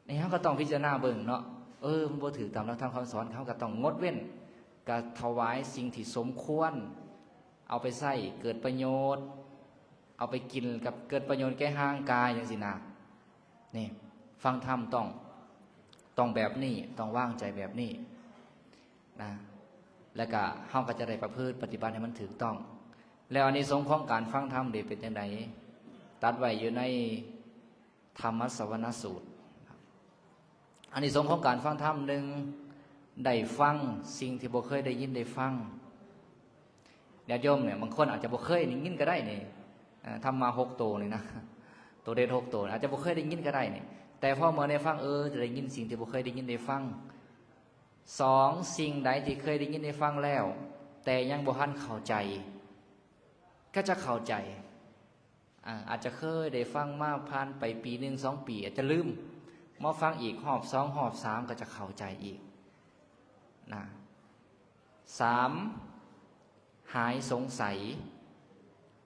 ນີ້ເຮົາກໍຕ້ອງພິຈາລະນາເບິ່ງເນາະ, ເອີ ມັນບໍ່ຖືກຕາມຫຼັກທຳຄຳສອນ, ເຮົາກໍຕ້ອງງົດເວັ້ນ, ກໍຖວາຍສິ່ງທີ່ສົມຄວນເອົາໄປໃຊ້ເກີດປະໂຫຍດ, ເອົາໄປກິນກັບເກີດປະໂຫຍດແກ່ຮ່າງກາຍຈັ່ງຊີ້ນະ. ນີ້ ຟັງທຳຕ້ອງ ຕ້ອງແບບນີ້, ຕ້ອງວາງໃຈແບບນີ້ນະ, ແລ້ວກະເຮົາກໍຈະໄດ້ປະພຶດປະຕິບັດໃຫ້ມັນຖືກຕ້ອງ. ແລ້ວອານິສົງຂອງການຟັງທຳເດ ເປັນຈັ່ງໃດ? ຕັດໄວ້ຢູ່ໃນ ທຳມະສະວະນະສູດ. ອານິສົງຂອງການຟັງທຳ, ໜຶ່ງ ໄດ້ຟັງສິ່ງທີ່ບໍ່ເຄີຍໄດ້ຍິນໄດ້ຟັງ. ຍາດໂຍມເນຍ ບາງຄົນອາດຈະບໍ່ເຄີຍໄດ້ຍິນກໍໄດ້ນີ້, ເອີ ທຳມະຫົກໂຕນີ້ນະ, ໂຕເດັດຫົກໂຕ ອາດຈະບໍ່ເຄີຍໄດ້ຍິນກໍໄດ້ນີ້, ແຕ່ພໍເມື່ອໄດ້ຟັງ, ເອີ ຈະໄດ້ຍິນສິ່ງທີ່ບໍ່ເຄີຍໄດ້ຍິນໄດ້ຟັງ. ສອງ ສິ່ງໃດທີ່ເຄີຍໄດ້ຍິນໄດ້ຟັງແລ້ວ ແຕ່ຍັງບໍ່ທັນເຂົ້າໃຈ ກໍຈະເຂົ້າໃຈ. ອາ ອາດຈະເຄີຍໄດ້ຟັງມາຜ່ານໄປປີໜຶ່ງສອງປີ ອາດຈະລືມ, ມາຟັງອີກຮອບສອງຮອບສາມກໍຈະເຂົ້າໃຈອີກນະ. ສາມ ຫາຍສົງໄສ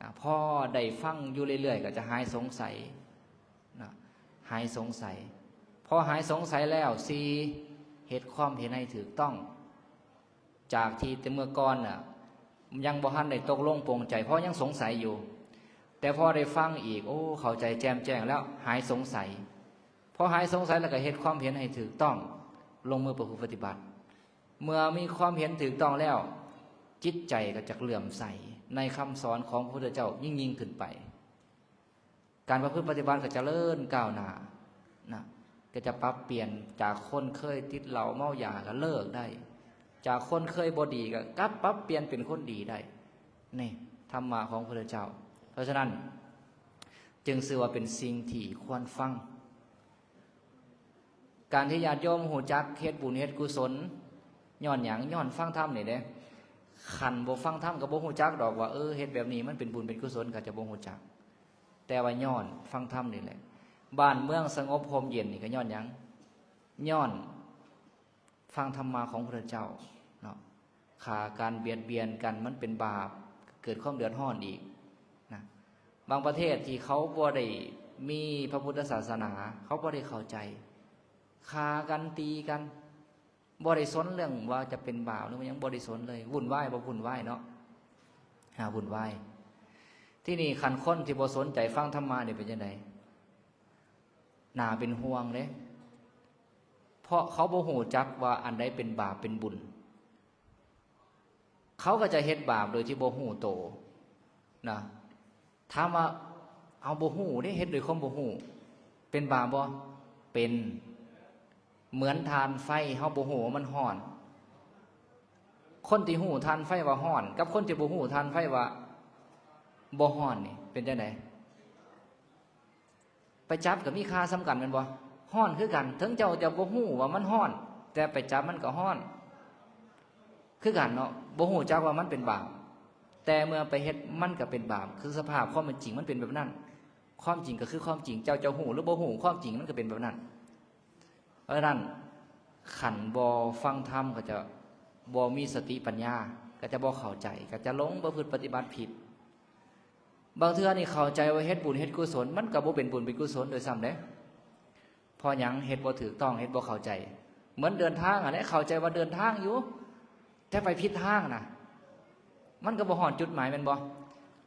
ນະ, ພໍໄດ້ຟັງຢູ່ເລື້ອຍໆກໍຈະຫາຍສົງໄສນະ, ຫາຍສົງໄສ. ພໍຫາຍສົງໄສແລ້ວ ສີ່ ເຮັດຄວາມເຫັນໃຫ້ຖືກຕ້ອງ. ຈາກທີ່ແຕ່ເມື່ອກ່ອນນະ ຍັງບໍ່ທັນໄດ້ຕົກລົງປົງໃຈ ເພາະຍັງສົງໄສຢູ່, ແຕ່ພໍໄດ້ຟັງອີກ ໂອ້ ເຂົ້າໃຈແຈ່ມແຈ້ງແລ້ວ ຫາຍສົງໄສ. ພໍຫາຍສົງໄສແລ້ວກໍເຮັດຄວາມເຫັນໃຫ້ຖືກຕ້ອງ, ລົງມືປະພຶດປະຕິບັດ. ເມື່ອມີຄວາມເຫັນຖືກຕ້ອງແລ້ວ ຈິດໃຈກໍຈະເຫຼື້ອມໃສໃນຄຳສອນຂອງພະພຸດທະເຈົ້າຍິ່ງໆຂຶ້ນໄປ. ການປະພຶດປະຕິບັດກໍຈະເລີນກ້າວໜ້ານະ, ກໍຈະປັບປ່ຽນຈາກຄົນເຄີຍຕິດເຫຼົ້າເມົາຢາກໍເລີກໄດ້, ຈາກຄົນເຄີຍບໍ່ດີກໍກັບປັບປ່ຽນເປັນຄົນດີໄດ້. ນີ້ທຳມະຂອງພະພຸດທະເຈົ້າ. ເພາະສະນັ້ນຈຶ່ງຊື່ວ່າເປັນສິ່ງທີ່ຄວນຟັງ. ການທີ່ຍາດໂຍມຮູ້ຈັກເຮັດບຸນເຮັດກຸສົນຍ້ອນຫຍັງ? ຍ້ອນຟັງທຳນີ້ເດ້. ຄັນບໍ່ຟັງທຳກໍບໍ່ຮູ້ຈັກດອກວ່າ ເອີ ເຮັດແບບນີ້ມັນເປັນບຸນເປັນກຸສົນ, ກໍຈະບໍ່ຮູ້ຈັກ. ແຕ່ວ່າຍ້ອນຟັງທຳນີ້ແຫຼະ. ບ້ານເມືອງສະຫງົບຮົ່ມເຢັນນີ້ກໍຍ້ອນຫຍັງ? ຍ້ອນຟັງທຳມະຂອງພະພຸດທະເຈົ້າເນາະ. ຂ້າກັນ ບຽດບຽນກັນ ມັນເປັນບາບ, ເກີດຄວາມເດືອດຮ້ອນອີກນະ. ບາງປະເທດທີ່ເຂົາບໍ່ໄດ້ມີພະພຸດທະສາສະໜາ, ເຂົາບໍ່ໄດ້ເຂົ້າໃຈ, ຂ້າກັນ ຕີກັນ, ບໍ່ໄດ້ສົນເລື່ອງວ່າຈະເປັນບາບ ຫຼື ຫຍັງ, ບໍ່ໄດ້ສົນເລີຍ. ວຸ່ນວາຍບໍ່ວຸ່ນວາຍເນາະ, ຫາວຸ່ນວາຍ. ທີນີ້ ຄັນຄົນທີ່ບໍ່ສົນໃຈຟັງທຳມະນີ້ເປັນຈັ່ງໃດ? ໜ້າເປັນຫ່ວງເດ້, ເພາະເຂົາບໍ່ຮູ້ຈັກວ່າອັນໃດເປັນບາບເປັນບຸນ. ເຂົາກໍຈະເຮັດບາບໂດຍທີ່ບໍ່ຮູ້ໂຕນະ. ຖາມວ່າເຮົາບໍ່ຮູ້ເດ້, ເຮັດໂດຍຄວາມບໍ່ຮູ້ ເປັນບາບບໍ່? ເປັນ. ເໝືອນຖ່ານໄຟ, ເຮົາບໍ່ຮູ້ວ່າມັນຮ້ອນ. ຄົນທີ່ຮູ້ຖ່ານໄຟວ່າຮ້ອນ ກັບຄົນທີ່ບໍ່ຮູ້ຖ່ານໄຟວ່າບໍ່ຮ້ອນນີ້ ເປັນຈັ່ງໃດ? ໄປຈັບກໍມີຄ່າສ່ຳກັນແມ່ນບໍ່? ຮ້ອນຄືກັນ, ເຖິງເຈົ້າຈະບໍ່ຮູ້ວ່າມັນຮ້ອນ, ແຕ່ໄປຈັບມັນກໍຮ້ອນຄືກັນເນາະ, ບໍ່ຮູ້ຈັກວ່າມັນເປັນບາບ, ແຕ່ເມື່ອໄປເຮັດມັນກໍເປັນບາບ. ຄືສະພາບຄວາມເປັນຈິງມັນເປັນແບບນັ້ນ, ຄວາມຈິງກໍຄືຄວາມຈິງ, ເຈົ້າຈະຮູ້ຫຼືບໍ່ຮູ້, ຄວາມຈິງມັນກໍເປັນແບບນັ້ນ. ເພາະສະນັ້ນ ຄັນບໍ່ຟັງທຳກໍຈະບໍ່ມີສະຕິປັນຍາ, ກໍຈະບໍ່ເຂົ້າໃຈ, ກໍຈະຫຼົງປະພຶດປະຕິບັດຜິດ. ບາງເທື່ອນີ້ເຂົ້າໃຈວ່າເຮັດບຸນເຮັດກຸສົນ, ມັນກໍບໍ່ເປັນບຸນເປັນກຸສົນໂດຍຊ້ຳເດ້. ເພາະຫຍັງ? ເຮັດບໍ່ຖືກຕ້ອງ, ເຮັດບໍ່ເຂົ້າໃຈ. ເໝືອນເດີນທາງຫັ້ນແຫຼະ, ເຂົ້າໃຈວ່າເດີນທາງຢູ່, ແຕ່ໄປຜິດທາງນະ, ມັນກໍບໍ່ຮອດຈຸດໝາຍແມ່ນບໍ່?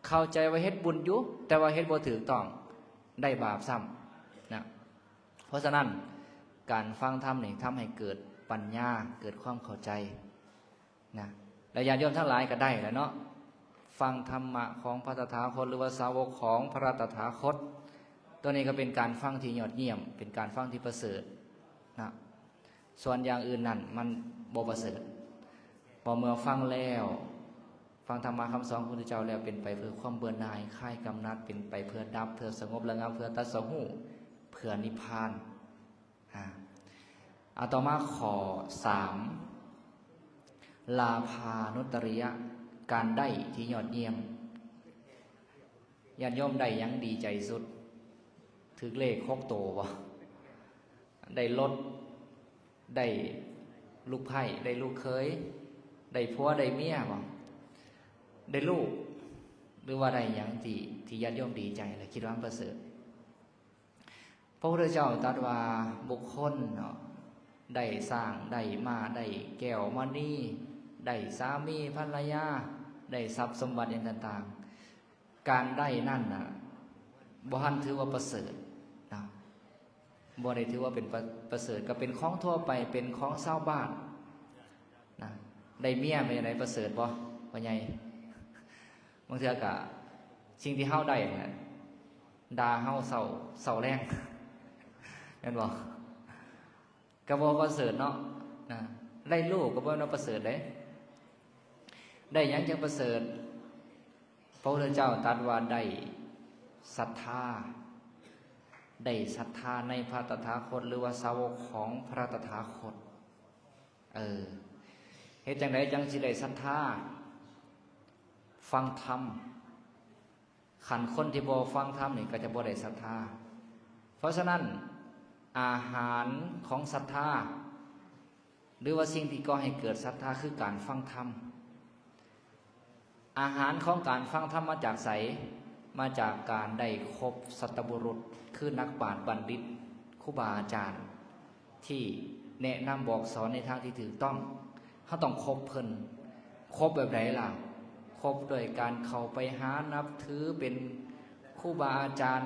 ເຂົ້າໃຈວ່າເຮັດບຸນຢູ່, ແຕ່ວ່າເຮັດບໍ່ຖືກຕ້ອງ, ໄດ້ບາບຊ້ຳນະ. ເພາະສະນັ້ນ ການຟັງທຳນີ້ທຳໃຫ້ເກີດປັນຍາ, ເກີດຄວາມເຂົ້າໃຈນະ. ແລະ ຍາດໂຍມທັງຫຼາຍກໍໄດ້ແລ້ວເນາະ, ຟັງທຳມະຂອງພະຕະຖາຄົດ ຫຼືວ່າສາວົກຂອງພະຕະຖາຄົດ. ຕົວນີ້ກໍເປັນການຟັງທີ່ຍອດຢ້ຽມ, ເປັນການຟັງທີ່ປະເສີດນະ. ສ່ວນຢ່າງອື່ນນັ້ນມັນບໍ່ປະເສີດ. ເພາະເມື່ອຟັງແລ້ວ, ຟັງທຳມະຄຳສອນຂອງພະພຸດທະເຈົ້າແລ້ວ, ເປັນໄປເພື່ອຄວາມເບື່ອໜ່າຍ, ຄາຍກຳໜັດ, ເປັນໄປເພື່ອດັບ, ເພື່ອສະຫງົບລະງັບ, ເພື່ອຕັດສະຮູ້, ເພື່ ເພື່ອນິບພານ. ອາ ເອົາຕໍ່ມາຂໍ້ສາມ ລາພານຸດຕະລິຍະ ການໄດ້ທີ່ຍອດຢ້ຽມ. ຍາດໂຍມໄດ້ຫຍັງດີໃຈສຸດ? ຖືກເລກຫົກໂຕບໍ່? ໄດ້ລົດ ໄດ້ລູກໃພ້ ໄດ້ລູກເຂີຍ ໄດ້ຜົວໄດ້ເມຍບໍ່? ໄດ້ລູກ ຫຼືວ່າໄດ້ຫຍັງທີ່ ທີ່ຍາດໂຍມດີໃຈ ແລະ ຄິດວ່າມັນປະເສີດ? ພະພຸດທະເຈົ້າຕັດວ່າ ບຸກຄົນເນາະ ໄດ້ຊ້າງ ໄດ້ມ້າ ໄດ້ແກ້ວມະນີ ໄດ້ສາມີພັນລະຍາ ໄດ້ຊັບສົມບັດຫຍັງຕ່າງໆ ການໄດ້ນັ້ນນະ ບໍ່ທັນຖືວ່າປະເສີດນະ ບໍ່ໄດ້ຖືວ່າເປັນປະ ປະເສີດ ກໍເປັນຂອງທົ່ວໄປ ເປັນຂອງຊາວບ້ານນະ. ໄດ້ເມຍເປັນຈັ່ງໃດ ປະເສີດບໍ່ ພໍ່ໃຫຍ່? ບາງເທື່ອກໍສິ່ງທີ່ເຮົາໄດ້ນັ້ນ ດ່າເຮົາເຊົ້າ ເຊົ້າແລງ ແມ່ນບໍ່? ກໍບໍ່ປະເສີດເນາະ ນະ ໄດ້ລູກກໍບໍ່ແມ່ນວ່າປະເສີດເດ້. ໄດ້ຫຍັງຈຶ່ງປະເສີດ? ພະພຸດທະເຈົ້າຕັດວ່າໄດ້ສັດທາ ໄດ້ສັດທາໃນພະຕະຖາຄົດ ຫຼືວ່າສາວົກຂອງພະຕະຖາຄົດ. ເອີ ເຮັດຈັ່ງໃດຈັ່ງຊິໄດ້ສັດທາ? ຟັງທຳ. ຄັນຄົນທີ່ບໍ່ຟັງທຳນີ້ກໍຈະບໍ່ໄດ້ສັດທາ. ເພາະສະນັ້ນ ອາຫານຂອງສັດທາ ຫຼືວ່າສິ່ງທີ່ກໍ່ໃຫ້ເກີດສັດທາ ຄືການຟັງທຳ. ອາຫານຂອງການຟັງທຳມາຈາກໃສ? ມາຈາກການໄດ້ຄົບສັດຕະບຸລຸດ ຄືນັກປາດບັນດິດ ຄູບາອາຈານ ທີ່ແນະນຳບອກສອນໃນທາງທີ່ຖືກຕ້ອງ. ເຮົາຕ້ອງຄົບເພິ່ນ. ຄົບແບບໃດລະ? ຄົບດ້ວຍການເຂົ້າໄປຫານັບຖືເປັນຄູບາອາຈານ.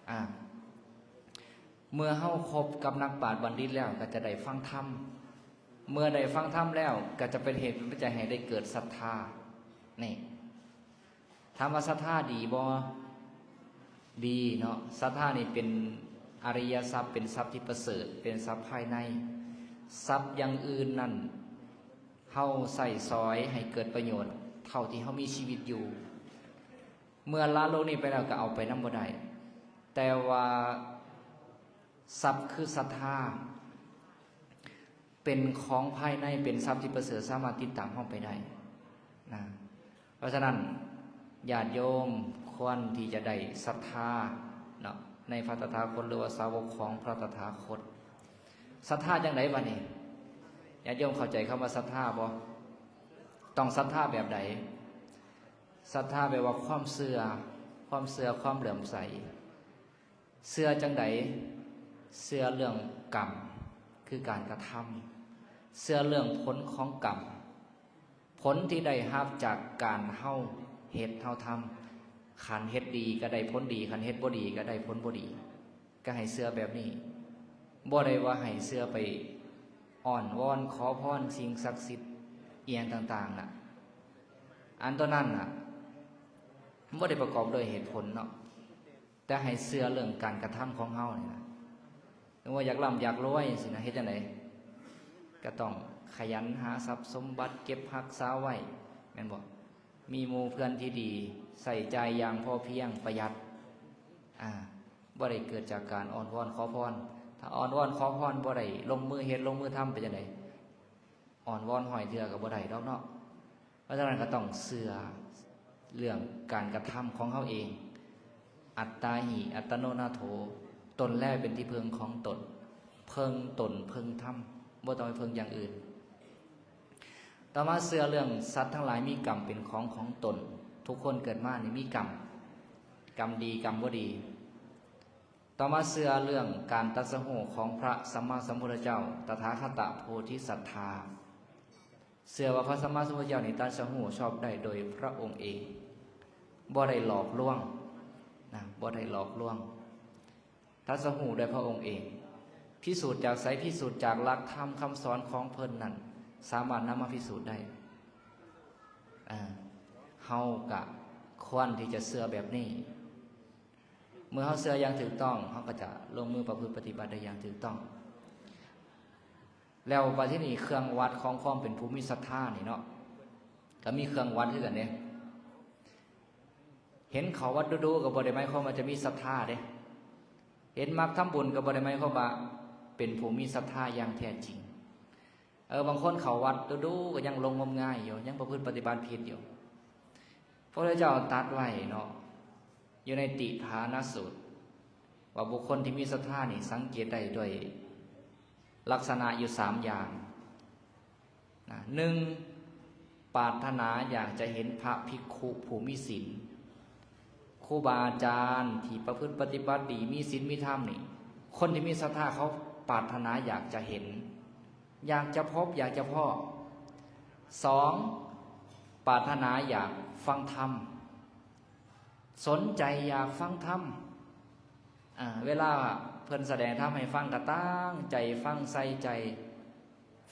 ອາ ເມື່ອເຮົາຄົບກັບນັກປາດບັນດິດແລ້ວ ກໍຈະໄດ້ຟັງທຳ. ເມື່ອໄດ້ຟັງທຳແລ້ວ ກໍຈະເປັນເຫດເປັນປັດໄຈໃຫ້ໄດ້ເກີດສັດທາ. ນີ້ ຖາມວ່າສັດທາດີບໍ່? ດີເນາະ. ສັດທານີ້ເປັນອະລິຍະຊັບ ເປັນຊັບທີ່ປະເສີດ ເປັນຊັບພາຍໃນ. ຊັບຢ່າງອື່ນນັ້ນ ເຮົາໃຊ້ສອຍໃຫ້ເກີດປະໂຫຍດເທົ່າທີ່ເຮົາມີຊີວິດຢູ່. ເມື່ອລະໂລກນີ້ໄປແລ້ວກໍເອົາໄປນຳບໍ່ໄດ້. ແຕ່ວ່າຊັບຄືສັດທາ ເປັນຂອງພາຍໃນ ເປັນຊັບທີ່ປະເສີດ ສາມາດຕິດຕາມເຮົາໄປໄດ້ນະ. ເພາະສະນັ້ນ ຍາດໂຍມຄວນທີ່ຈະໄດ້ສັດທາເນາະ ໃນພະຕະຖາຄົດ ຫຼືວ່າສາວົກຂອງພະຕະຖາຄົດ. ສັດທາຈັ່ງໃດບາດນີ້? ຍາດໂຍມເຂົ້າໃຈຄຳວ່າສັດທາບໍ່? ຕ້ອງສັດທາແບບໃດ? ສັດທາແປວ່າຄວາມເຊື່ອ, ຄວາມເຊື່ອ, ຄວາມເຫຼື້ອມໃສ. ເຊື່ອຈັ່ງໃດ? ເຊື່ອເລື່ອງກຳ ຄືການກະທຳ, ເຊື່ອເລື່ອງຜົນຂອງກຳ, ຜົນທີ່ໄດ້ຮັບຈາກການເຮົາເຮັດເຮົາທຳ. ຄັນເຮັດດີກໍໄດ້ຜົນດີ, ຄັນເຮັດບໍ່ດີກໍໄດ້ຜົນບໍ່ດີ. ກໍໃຫ້ເຊື່ອແບບນີ້, ບໍ່ໄດ້ວ່າໃຫ້ເຊື່ອໄປອ້ອນວອນຂໍພອນສິ່ງສັກສິດອີ່ຫຍັງຕ່າງໆນະ. ອັນຕົວນັ້ນນະ ມັນບໍ່ໄດ້ປະກອບດ້ວຍເຫດຜົນເນາະ. ແຕ່ໃຫ້ເຊື່ອເລື່ອງການກະທຳຂອງເຮົານີ້ນະ. ເຖິງວ່າຢາກລ່ຳຢາກລວຍຈັ່ງຊີ້ນະ, ເຮັດຈັ່ງໃດ? ກໍຕ້ອງຂະຫຍັນຫາຊັບສົມບັດ, ເກັບຮັກສາໄວ້, ແມ່ນບໍ່? ມີໝູ່ເພື່ອນທີ່ດີ, ໃຊ້ຈ່າຍຢ່າງພໍພຽງ, ປະຢັດ. ອາ, ບໍ່ໄດ້ເກີດຈາກການອ້ອນວອນຂໍພອນ. ຖ້າອ້ອນວອນຂໍພອນບໍ່ໄດ້ລົງມືເຮັດລົງມືທຳ ເປັນຈັ່ງໃດ? ອ້ອນວອນຮ້ອຍເທື່ອກໍບໍ່ໄດ້ດອກເນາະ. ເພາະສະນັ້ນກໍຕ້ອງເຊື່ອເລື່ອງການກະທຳຂອງເຮົາເອງ. ອັດຕາຫິ ອັດຕະໂນນາໂຖ, ຕົນແລເປັນທີ່ເພິ່ງຂອງຕົນ. ເພິ່ງຕົນເພິ່ງທຳ, ບໍ່ຕ້ອງໄປເພິ່ງຢ່າງອື່ນ. ຕໍ່ມາເຊື່ອເລື່ອງສັດທັງຫຼາຍມີກຳເປັນຂອງຂອງຕົນ. ທຸກຄົນເກີດມານີ້ມີກຳ, ກຳດີກຳບໍ່ດີ. ຕໍ່ມາເຊື່ອເລື່ອງການຕັດສະຮູ້ຂອງພະສຳມາສຳພຸດທະເຈົ້າ ຕະຖາຄະຕະໂພທິສັດຖາ. ເຊື່ອວ່າພະສຳມາສຳພຸດທະເຈົ້ານີ້ຕັດສະຮູ້ຊອບໄດ້ໂດຍພະອົງເອງ, ບໍ່ໄດ້ຫຼອກລວງນະ, ບໍ່ໄດ້ຫຼອກລວງ. ຕັດສະຮູ້ໂດຍພະອົງເອງ. ພິສູດຈາກໃສ? ພິສູດຈາກຫຼັກທຳຄຳສອນຂອງເພິ່ນນັ້ນ ສາມາດນຳມາພິສູດໄດ້. ເອີ, ເຮົາກະຄວນທີ່ຈະເຊື່ອແບບນີ້. ເມື່ອເຮົາເຊື່ອຢ່າງຖືກຕ້ອງ, ເຮົາກໍຈະລົງມືປະພຶດປະຕິບັດໄດ້ຢ່າງຖືກຕ້ອງ. ແລ້ວບັດທີນີ້ ເຄື່ອງວັດຂອງຄວາມເປັນຜູ້ມີສັດທານີ້ເນາະ, ກໍມີເຄື່ອງວັດຄືກັນເດ້. ເຫັນເຂົ້າວັດດູໆ ກໍບໍ່ໄດ້ໝາຍຄວາມວ່າຈະມີສັດທາເດ້. ເຫັນມັກທຳບຸນກໍບໍ່ໄດ້ໝາຍຄວາມວ່າເປັນຜູ້ມີສັດທາຢ່າງແທ້ຈິງ. ເອີ ບາງຄົນເຂົ້າວັດດູໆ ກໍຍັງຫຼົງງົມງາຍຢູ່ ຍັງປະພຶດປະຕິບັດຜິດຢູ່. ພະພຸດທະເຈົ້າຕັດໄວ້ເນາະ ຢູ່ໃນຕິຖານະສູດ ວ່າບຸກຄົນທີ່ມີສັດທານີ້ສັງເກດໄດ້ດ້ວຍລັກສະນະຢູ່ສາມຢ່າງ. ນະ ໜຶ່ງ ປາດຖະໜາຢາກຈະເຫັນພະພິກຂຸຜູ້ມີສິນ ຄູບາອາຈານທີ່ປະພຶດປະຕິບັດດີ ມີສິນມີທຳນີ້ ຄົນທີ່ມີສັດທາເຂົາປາດຖະໜາຢາກຈະເຫັນ ຢາກຈະພົບ ຢາກຈະພໍ້. ສອງ ປາດຖະໜາຢາກຟັງທຳ ສົນໃຈຢາກຟັງທຳ. ອາ ເວລາເພິ່ນສະແດງທຳໃຫ້ຟັງ ກໍຕັ້ງໃຈຟັງ ໃສ່ໃຈ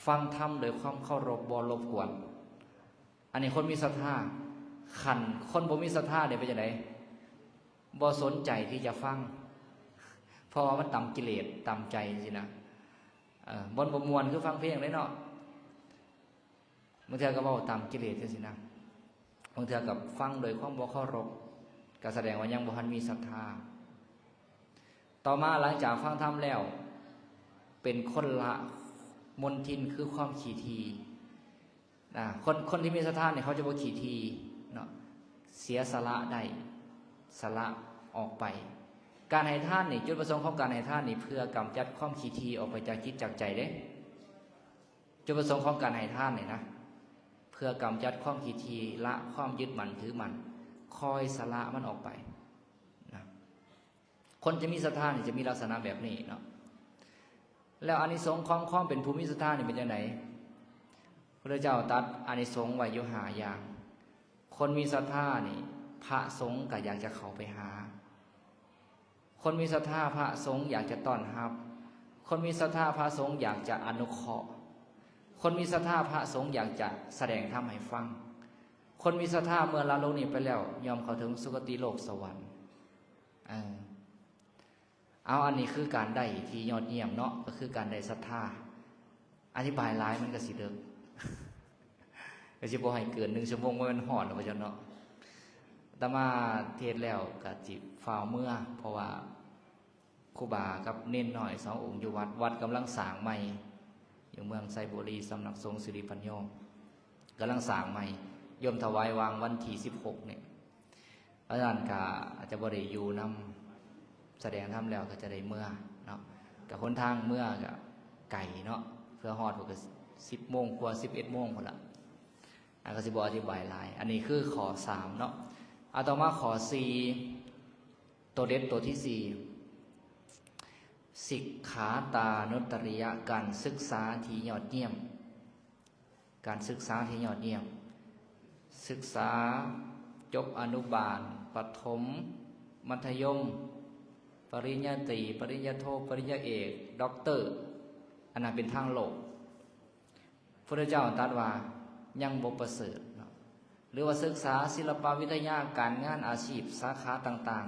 ຟັງທຳໂດຍຄວາມເຄົາລົບ ບໍ່ລົບກວນ. ອັນນີ້ຄົນມີສັດທາ. ຄັນຄົນບໍ່ມີສັດທານີ້ເປັນຈັ່ງໃດ? ບໍ່ສົນໃຈທີ່ຈະຟັງ ເພາະວ່າມັນຕຳກິເລດ ຕຳໃຈຊີ້ນະ. ເອີ ບໍ່ ບໍ່ມ່ວນຄືຟັງເພງເດ້ເນາະ. ບາງເທື່ອກໍເວົ້າຕາມກິເລດຈັ່ງຊີ້ນະ ບາງເທື່ອກໍຟັງໂດຍຄວາມບໍ່ເຄົາລົບ ກໍສະແດງວ່າຍັງບໍ່ທັນມີສັດທາ. ຕໍ່ມາຫຼັງຈາກຟັງທຳແລ້ວ ເປັນຄົນລະມົນທິນຄືຄວາມຂີ້ຖີ່ນະ. ຄົນ ຄົນທີ່ມີສັດທານີ້ ເຂົາຈະບໍ່ຂີ້ຖີ່ເນາະ ເສຍສະຫຼະໄດ້ ສະຫຼະອອກໄປ. ການໃຫ້ທານນີ້ ຈຸດປະສົງຂອງການໃຫ້ທານນີ້ ເພື່ອກຳຈັດຄວາມຂີ້ຖີ່ອອກໄປຈາກຈິດຈາກໃຈເດ້. ຈຸດປະສົງຂອງການໃຫ້ທານນີ້ນະ ເພື່ອກຳຈັດຄວາມຂີ້ຖີ່ ລະຄວາມຍຶດໝັ້ນຖືໝັ້ນ ຄອຍສະຫຼະມັນອອກໄປນະ. ຄົນທີ່ມີສັດທານີ້ຈະມີລັກສະນະແບບນີ້ເນາະ. ແລ້ວອານິສົງຂອງຄວາມເປັນຜູ້ມີສັດທານີ້ເປັນຈັ່ງໃດ? ພະພຸດທະເຈົ້າຕັດອານິສົງໄວ້ຢູ່ຫ້າຢ່າງ. ຄົນມີສັດທານີ້ ພະສົງກໍຢາກຈະເຂົ້າໄປຫາ. ຄົນມີສັດທາພະສົງຢາກຈະຕ້ອນຮັບ, ຄົນມີສັດທາພະສົງຢາກຈະອະນຸເຄາະ, ຄົນມີສັດທາພະສົງຢາກຈະສະແດງທຳໃຫ້ຟັງ, ຄົນມີສັດທາເມື່ອລະໂລກນີ້ໄປແລ້ວ ຍ່ອມເຂົ້າເຖິງສຸຄະຕິໂລກສະຫວັນ. ເອີ ເອົາ ອັນນີ້ຄືການໄດ້ທີ່ຍອດຢ້ຽມເນາະ ກໍຄືການໄດ້ສັດທາ. ອະທິບາຍຫຼາຍມັນກໍຊິເລິກ ກໍຊິບໍ່ໃຫ້ເກີນໜຶ່ງຊົ່ວໂມງ ບໍ່ແມ່ນຮອດແລ້ວວ່າຊັ້ນເນາະ. ອາດຕະມາເທດແລ້ວກໍຊິຟ້າວເມືອ ເພາະວ່າຄູບາກັບເນນນ້ອຍສອງອົງຢູ່ວັດ ວັດກຳລັງສ້າງໃໝ່ ຢູ່ເມືອງໄຊບູລີ ສຳນັກສົງສິລິປັນໂຍ ກຳລັງສ້າງໃໝ່ ໂຍມຖວາຍວາງວັນທີສິບຫົກນີ້. ເພາະສະນັ້ນກໍອາດຈະບໍ່ໄດ້ຢູ່ນຳ ສະແດງທຳແລ້ວກໍຈະໄດ້ເມືອເນາະ. ກໍຫົນທາງເມືອກໍໄກເນາະ ເພື່ອຮອດກໍສິບໂມງກວ່າ ສິບເອັດໂມງພຸ້ນລະ. ອັນກໍຊິບໍ່ອະທິບາຍຫຼາຍ. ອັນນີ້ຄືຂໍ້ສາມເນາະ. ເອົາ ຕໍ່ມາຂໍ້ສີ່ ໂຕເດັດໂຕທີສີ່ ສິກຂາຕານຸດຕະລິຍະ ການສຶກສາທີ່ຍອດຢ້ຽມ. ການສຶກສາທີ່ຍອດຢ້ຽມ ສຶກສາຈົບອະນຸບານ, ປະຖົມ, ມັດທະຍົມ, ປະລິນຍາຕີ, ປະລິນຍາໂທ, ປະລິນຍາເອກ, ດັອກເຕີ ອັນນັ້ນເປັນທາງໂລກ. ພະພຸດທະເຈົ້າຕັດວ່າຍັງບໍ່ປະເສີດເນາະ. ຫຼືວ່າສຶກສາສິລະປະວິທະຍາ, ການງານ, ອາຊີບ, ສາຂາຕ່າງ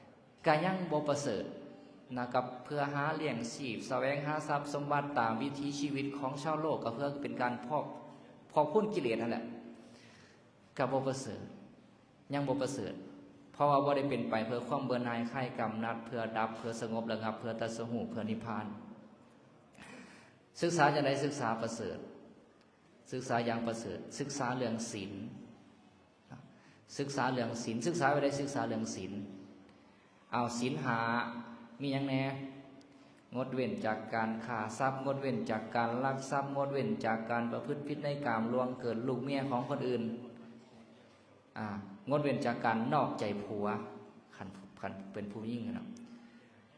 ໆ ກະຍັງບໍ່ປະເສີດນະ ກັບເພື່ອຫາລ້ຽງຊີບ, ສະແຫວງຫາຊັບສົມບັດຕາມວິຖີຊີວິດຂອງຊາວໂລກ ກໍເພື່ອເປັນການພອກ ພອກພູນກິເລດຫັ້ນແຫຼະ ກະບໍ່ປະເສີດ, ຍັງບໍ່ປະເສີດ. ເພາະວ່າບໍ່ໄດ້ເປັນໄປເພື່ອຄວາມເບື່ອໜ່າຍຄາຍກຳໜັດ, ເພື່ອດັບ, ເພື່ອສະຫງົບລະງັບ, ເພື່ອຕັດສະຮູ້, ເພື່ອນິບພານ. ສຶກສາຈັ່ງໃດ? ສຶກສາປະເສີດ. ສຶກສາຢ່າງປະເສີດ, ສຶກສາເລື່ອງສິນ, ສຶກສາເລື່ອງສິນ, ສຶກສາແບບໃດ? ສຶກສາເລື່ອງສິນ. ເອົາ ສິນຫ້າມີຫຍັງແດ່? ງົດເວັ້ນຈາກການຂ້າຊັບ, ງົດເວັ້ນຈາກການລັກຊັບ, ງົດເວັ້ນຈາກການປະພຶດຜິດໃນກາມ, ລ່ວງເກີນລູກເມຍຂອງຄົນອື່ນ, ອາ ງົດເວັ້ນຈາກການນອກໃຈຜົວ ຄັນ ຄັນເປັນຜູ້ຍິງນະ,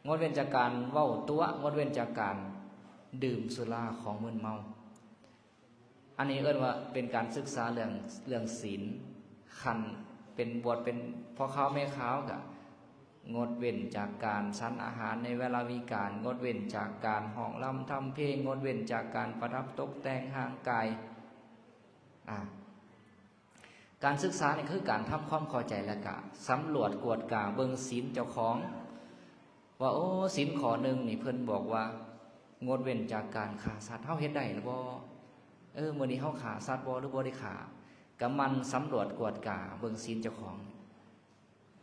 ງົດເວັ້ນຈາກການເວົ້າຕົວະ, ງົດເວັ້ນຈາກການດື່ມສຸລາຂອງມຶນເມົາ. ອັນນີ້ເອີ້ນວ່າເປັນການສຶກສາເລື່ອງ ເລື່ອງສິນ. ຄັນເປັນບວດເປັນພໍ່ຂາວແມ່ຂາວ ກະງົດເວັ້ນຈາກການສັນອາຫານໃນເວລາວິການ, ງົດເວັ້ນຈາກການຮ້ອງລຳທຳເພງ, ງົດເວັ້ນຈາກການປະດັບຕົກແຕ່ງຮ່າງກາຍ. ອາ ການສຶກສານີ້ຄືການທຳຄວາມເຂົ້າໃຈ ແລ້ວກະສຳຫຼວດກວດກາເບິ່ງສິນເຈົ້າຂອງ ວ່າ ໂອ້ ສິນຂໍ້ໜຶ່ງນີ້ເພິ່ນບອກວ່າງົດເວັ້ນຈາກການຂ້າສັດ, ເຮົາເຮັດໄດ້ຫຼືບໍ່? ເອີ ມື້ນີ້ເຮົາຂ້າສັດບໍ່ ຫຼືບໍ່ໄດ້ຂ້າ? ກະໝັ່ນສຳຫຼວດກວດກາເບິ່ງສິນເຈົ້າຂອງ.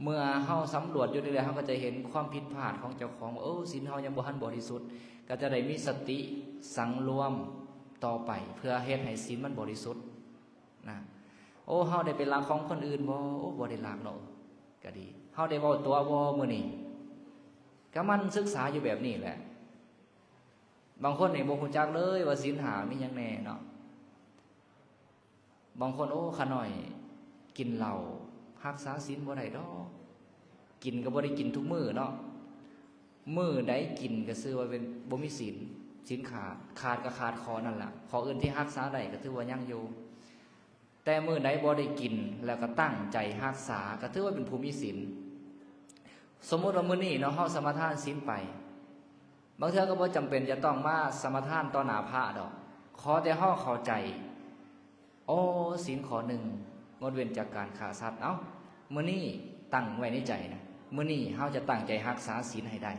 ເມື່ອເຮົາສຳຫຼວດຢູ່ເລື້ອຍໆ ເຮົາກໍຈະເຫັນຄວາມຜິດພາດຂອງເຈົ້າຂອງວ່າ ເອີ ສິນເຮົາຍັງບໍ່ທັນບໍລິສຸດ ກໍຈະໄດ້ມີສະຕິສັງລວມຕໍ່ໄປ ເພື່ອເຮັດໃຫ້ສິນມັນບໍລິສຸດນະ. ໂອ້ ເຮົາໄດ້ໄປລັກຂອງຄົນອື່ນບໍ່? ໂອ້ ບໍ່ໄດ້ລັກເນາະ ກໍດີ. ເຮົາໄດ້ເວົ້າຕົວະບໍ່ມື້ນີ້? ກໍໝັ່ນສຶກສາຢູ່ແບບນີ້ແຫຼະ. ບາງຄົນນີ້ບໍ່ຮູ້ຈັກເລີຍວ່າສິນຫ້າມີຫຍັງແດ່ເນາະ. ບາງຄົນ ໂອ້ ຂ້ານ້ອຍກິນເຫຼົ້າ ຮັກສາສິນບໍ່ໄດ້ດອກ ກິນກໍບໍ່ໄດ້ກິນທຸກມື້ເນາະ. ມື້ໃດກິນກໍຊື່ວ່າເປັນ ບໍ່ມີສິນ ສິນຂາດ ຂາດກໍຂາດຂໍ້ນັ້ນລະ ຂໍ້ອື່ນທີ່ຮັກສາໄດ້ກໍຖືວ່າຍັງຢູ່. ແຕ່ມື້ໃດບໍ່ໄດ້ກິນ ແລ້ວກໍຕັ້ງໃຈຮັກສາ ກໍຖືວ່າເປັນຜູ້ມີສິນ. ສົມມຸດວ່າມື້ນີ້ເນາະ ເຮົາສະມາທານສິນໄປ ບາງເທື່ອກໍບໍ່ຈຳເປັນຈະຕ້ອງມາສະມາທານຕໍ່ໜ້າພະດອກ ຂໍແຕ່ເຮົາເຂົ້າໃຈ ໂອ້ ສິນຂໍ້ໜຶ່ງ ງົດເວັ້ນຈາກການຂ້າສັດ. ເອົ້າ ມື້ນີ້ຕັ້ງໄວ້ໃນໃຈນະ ມື້ນີ້ເຮົາຈະຕັ້ງໃຈຮັກສາສິນໃຫ້ໄດ້.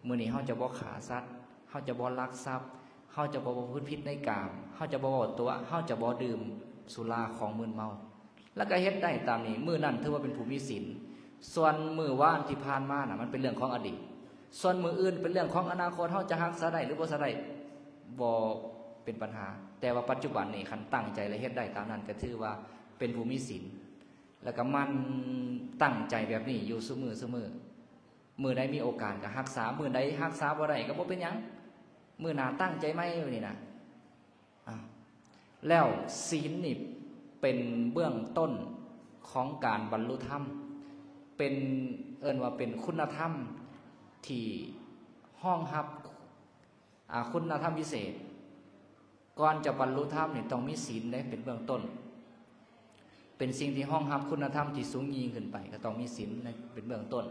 ມື້ນີ້ເຮົາຈະບໍ່ຂ້າສັດ ເຮົາຈະບໍ່ລັກຊັບ ເຮົາຈະບໍ່ປະພຶດຜິດໃນກາມ ເຮົາຈະບໍ່ເວົ້າຕົວະ ເຮົາຈະບໍ່ດື່ມສຸລາຂອງມຶນເມົາ ແລ້ວກໍເຮັດໄດ້ຕາມນີ້ ມື້ນັ້ນຖືວ່າເປັນຜູ້ມີສິນ. ສ່ວນມື້ວານທີ່ຜ່ານມານະ ມັນເປັນເລື່ອງຂອງອະດີດ ສ່ວນມື້ອື່ນເປັນເລື່ອງຂອງອະນາຄົດ ເຮົາຈະຮັກສາໄດ້ ຫຼື ບໍ່ສາໄດ້ ບໍ່ເປັນບັນຫາ. ແຕ່ວ່າປັດຈຸບັນນີ້ ຄັນຕັ້ງໃຈ ແລະ ເຮັດໄດ້ຕາມນັ້ນ ກໍຖືວ່າເປັນຜູ້ມີສິນ ແລ້ວກໍໝັ່ນຕັ້ງໃຈແບບນີ້ຢູ່ຊຸມື້ໆ. ມື້ໃດມີໂອກາດກໍຮັກສາ ມື້ໃດຮັກສາບໍ່ໄດ້ກໍບໍ່ເປັນຫຍັງ ມື້ໜ້າຕັ້ງໃຈໃໝ່ນີ້ນະ. ອາ ແລ້ວສິນນີ້ເປັນເບື້ອງຕົ້ນຂອງການບັນລຸທຳ ເປັນ ເອີ້ນວ່າເປັນຄຸນນະທຳທີ່ຮອງຮັບ ອາ ຄຸນນະທຳພິເສດ. ກ່ອນຈະບັນລຸທຳນີ້ຕ້ອງມີສິນເດ້ ເປັນເບື້ອງຕົ້ນ ເປັນສິ່ງທີ່ຮອງຮັບຄຸນນະທຳທີ່ສູງຍິ່ງຂຶ້ນໄປ ກໍຕ້ອງມີສິນເປັນເບື້ອງຕົ້ນ.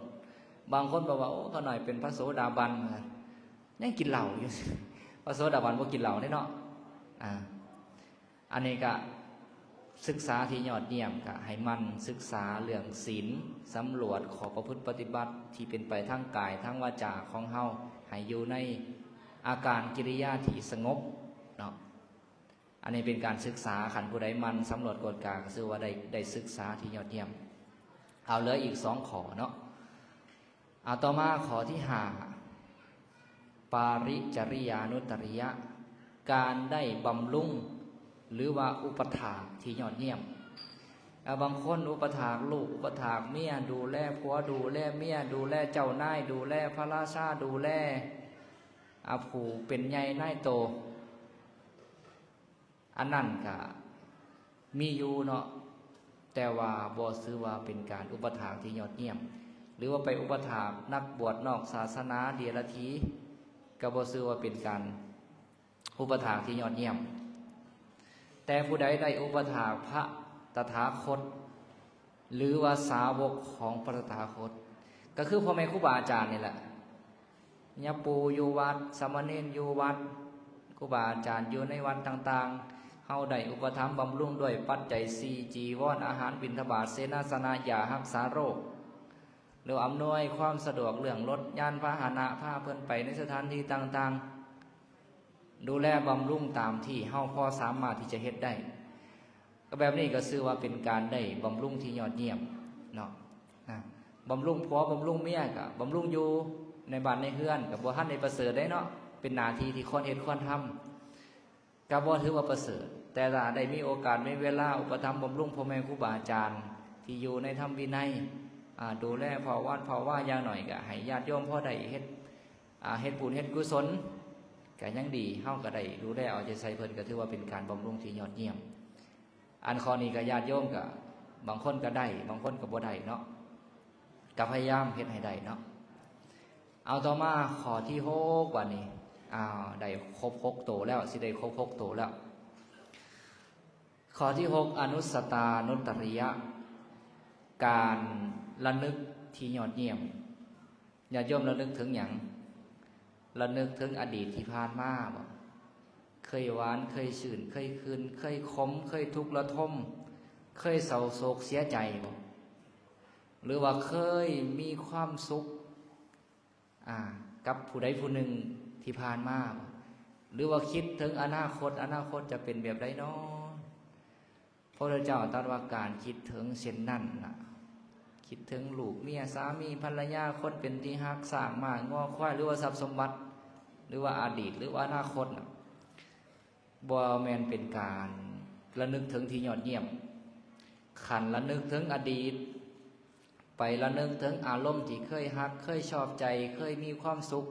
ບາງຄົນບອກວ່າ ໂອ້ ຂ້ານ້ອຍເປັນພະໂສດາບັນ ຍັງກິນເຫຼົ້າຢູ່ ພະໂສດາບັນບໍ່ກິນເຫຼົ້າເດ້ເນາະ. ອາ ອັນນີ້ກະສຶກສາທີ່ຍອດຢ້ຽມ ກະໃຫ້ໝັ່ນສຶກສາເລື່ອງສິນ ສຳຫຼວດຂໍ້ປະພຶດປະຕິບັດທີ່ເປັນໄປທາງກາຍ ທາງວາຈາຂອງເຮົາ ໃຫ້ຢູ່ໃນອາການກິລິຍາທີ່ສະຫງົບເນາະ. ອັນນີ້ເປັນການສຶກສາ ຄັນຜູ້ໃດໝັ່ນສຳຫຼວດກວດກາ ກໍຊື່ວ່າໄດ້ ໄດ້ສຶກສາທີ່ຍອດຢ້ຽມ. ເອົາ ເຫຼືອອີກສອງຂໍ້ເນາະ. ອາ ຕໍ່ມາຂໍ້ທີຫ້າ ປາລິຈະລິຍານຸດຕະລິຍະ ການໄດ້ບຳລຸງ ຫຼືວ່າອຸປະຖາກທີ່ຍອດຢ້ຽມ. ອາ ບາງຄົນອຸປະຖາກລູກ ອຸປະຖາກເມຍ ດູແລຜົວ ດູແລເມຍ ດູແລເຈົ້ານາຍ ດູແລພະລາຊາ ດູແລ ອາ ຜູ້ເປັນໃຫຍ່ນາຍໂຕ. ອັນນັ້ນກະມີຢູ່ເນາະ ແຕ່ວ່າບໍ່ຖືວ່າເປັນການອຸປະຖາກທີ່ຍອດຢ້ຽມ ຫຼືວ່າໄປອຸປະຖາກນັກບວດນອກສາສະໜາເດຍລະຖີ ກະບໍ່ຖືວ່າເປັນການອຸປະຖາກທີ່ຍອດຢ້ຽມ. ແຕ່ຜູ້ໃດໄດ້ອຸປະຖາກພະຕະຖາຄົດ ຫຼືວ່າສາວົກຂອງພະຕະຖາຄົດ ກໍຄືພໍ່ແມ່ຄູບາອາຈານນີ້ແຫຼະ. ຍາປູຢູ່ວັດ ສາມະເນນຢູ່ວັດ ຄູບາອາຈານຢູ່ໃນວັດຕ່າງໆ ເຮົາໄດ້ອຸປະຖຳບຳລຸງດ້ວຍປັດໄຈສີ່ ຈີວອນ ອາຫານ ບິນທະບາດ ເສນາສະນະ ຢາຮັກສາໂລກ ຫຼືອຳນວຍຄວາມສະດວກເລື່ອງລົດຍານພາຫະນະ ພາເພິ່ນໄປໃນສະຖານທີ່ຕ່າງໆ ດູແລບຳລຸງຕາມທີ່ເຮົາພໍສາມາດທີ່ຈະເຮັດໄດ້. ກໍແບບນີ້ກໍຊື່ວ່າເປັນການໄດ້ບຳລຸງທີ່ຍອດຢ້ຽມເນາະ. ນະ ບຳລຸງຜົວບຳລຸງເມຍ ກໍບຳລຸງຢູ່ໃນບ້ານໃນເຮືອນ ກໍບໍ່ທັນໄດ້ປະເສີດເດ້ເນາະ ເປັນໜ້າທີ່ທີ່ຄວນເຮັດຄວນທຳ ກໍບໍ່ຖືວ່າປະເສີດ. ແຕ່ຖ້າໄດ້ມີໂອກາດມີເວລາອຸປະຖຳບຳລຸງພໍ່ແມ່ຄູບາອາຈານທີ່ຢູ່ໃນທຳວິໄນ ອາ ດູແລເຝົ້າວັດເຝົ້າວາ ຢ່າງໜ້ອຍກໍໃຫ້ຍາດໂຍມພໍໄດ້ເຮັດ ອາ ເຮັດບຸນເຮັດກຸສົນ ກໍຍັງດີ ເຮົາກໍໄດ້ດູແລເອົາໃຈໃສ່ເພິ່ນ ກໍຖືວ່າເປັນການບຳລຸງທີ່ຍອດຢ້ຽມ. ອັນຂໍ້ນີ້ກໍຍາດໂຍມກໍບາງຄົນກໍໄດ້ ບາງຄົນກໍບໍ່ໄດ້ເນາະ ກໍພະຍາຍາມເຮັດໃຫ້ໄດ້ເນາະ. ເອົາ ຕໍ່ມາຂໍ້ທີຫົກ ບາດນີ້ ອ້າວ ໄດ້ຄົບຫົກໂຕແລ້ວ ຊິໄດ້ຄົບຫົກໂຕແລ້ວ. ຂໍ້ທີຫົກ ອະນຸສະຕານຸດຕະລິຍະ ການລະນຶກທີ່ຍອດຢ້ຽມ. ຍາດໂຍມລະນຶກເຖິງຫຍັງ? ລະນຶກເຖິງອະດີດທີ່ຜ່ານມາບໍ? ເຄີຍຫວານ ເຄີຍຊື່ນ ເຄີຍຄືນ ເຄີຍຂົມ ເຄີຍທຸກລະທົມ ເຄີຍເສົ້າໂສກເສຍໃຈບໍ? ຫຼືວ່າເຄີຍມີຄວາມສຸກ ອາ ກັບຜູ້ໃດຜູ້ໜຶ່ງທີ່ຜ່ານມາ ຫຼືວ່າຄິດເຖິງອະນາຄົດ ອະນາຄົດຈະເປັນແບບໃດນໍ? ພະພຸດທະເຈົ້າຕັດວ່າການຄິດເຖິງເຊັ່ນນັ້ນນະ ຄ ຄິດເຖິງລູກເມຍ ສາມີພັນລະຍາ ຄົນເປັນທີ່ຮັກ ຊ້າງມ້າງົວຄວາຍ ຫຼືວ່າຊັບສົມບັດ ຫຼືວ່າອະດີດ ຫຼືວ່າອະນາຄົດນະ ບໍ່ແມ່ນເປັນການລະນຶກເຖິງທີ່ຍອດຢ້ຽມ. ຄັນລະນຶກເຖິງອະດີດ ໄປລະນຶກເຖິງອາລົມທີ່ເຄີຍຮັກ ເຄີຍຊອບໃຈ ເຄີຍມີຄວາມສຸກ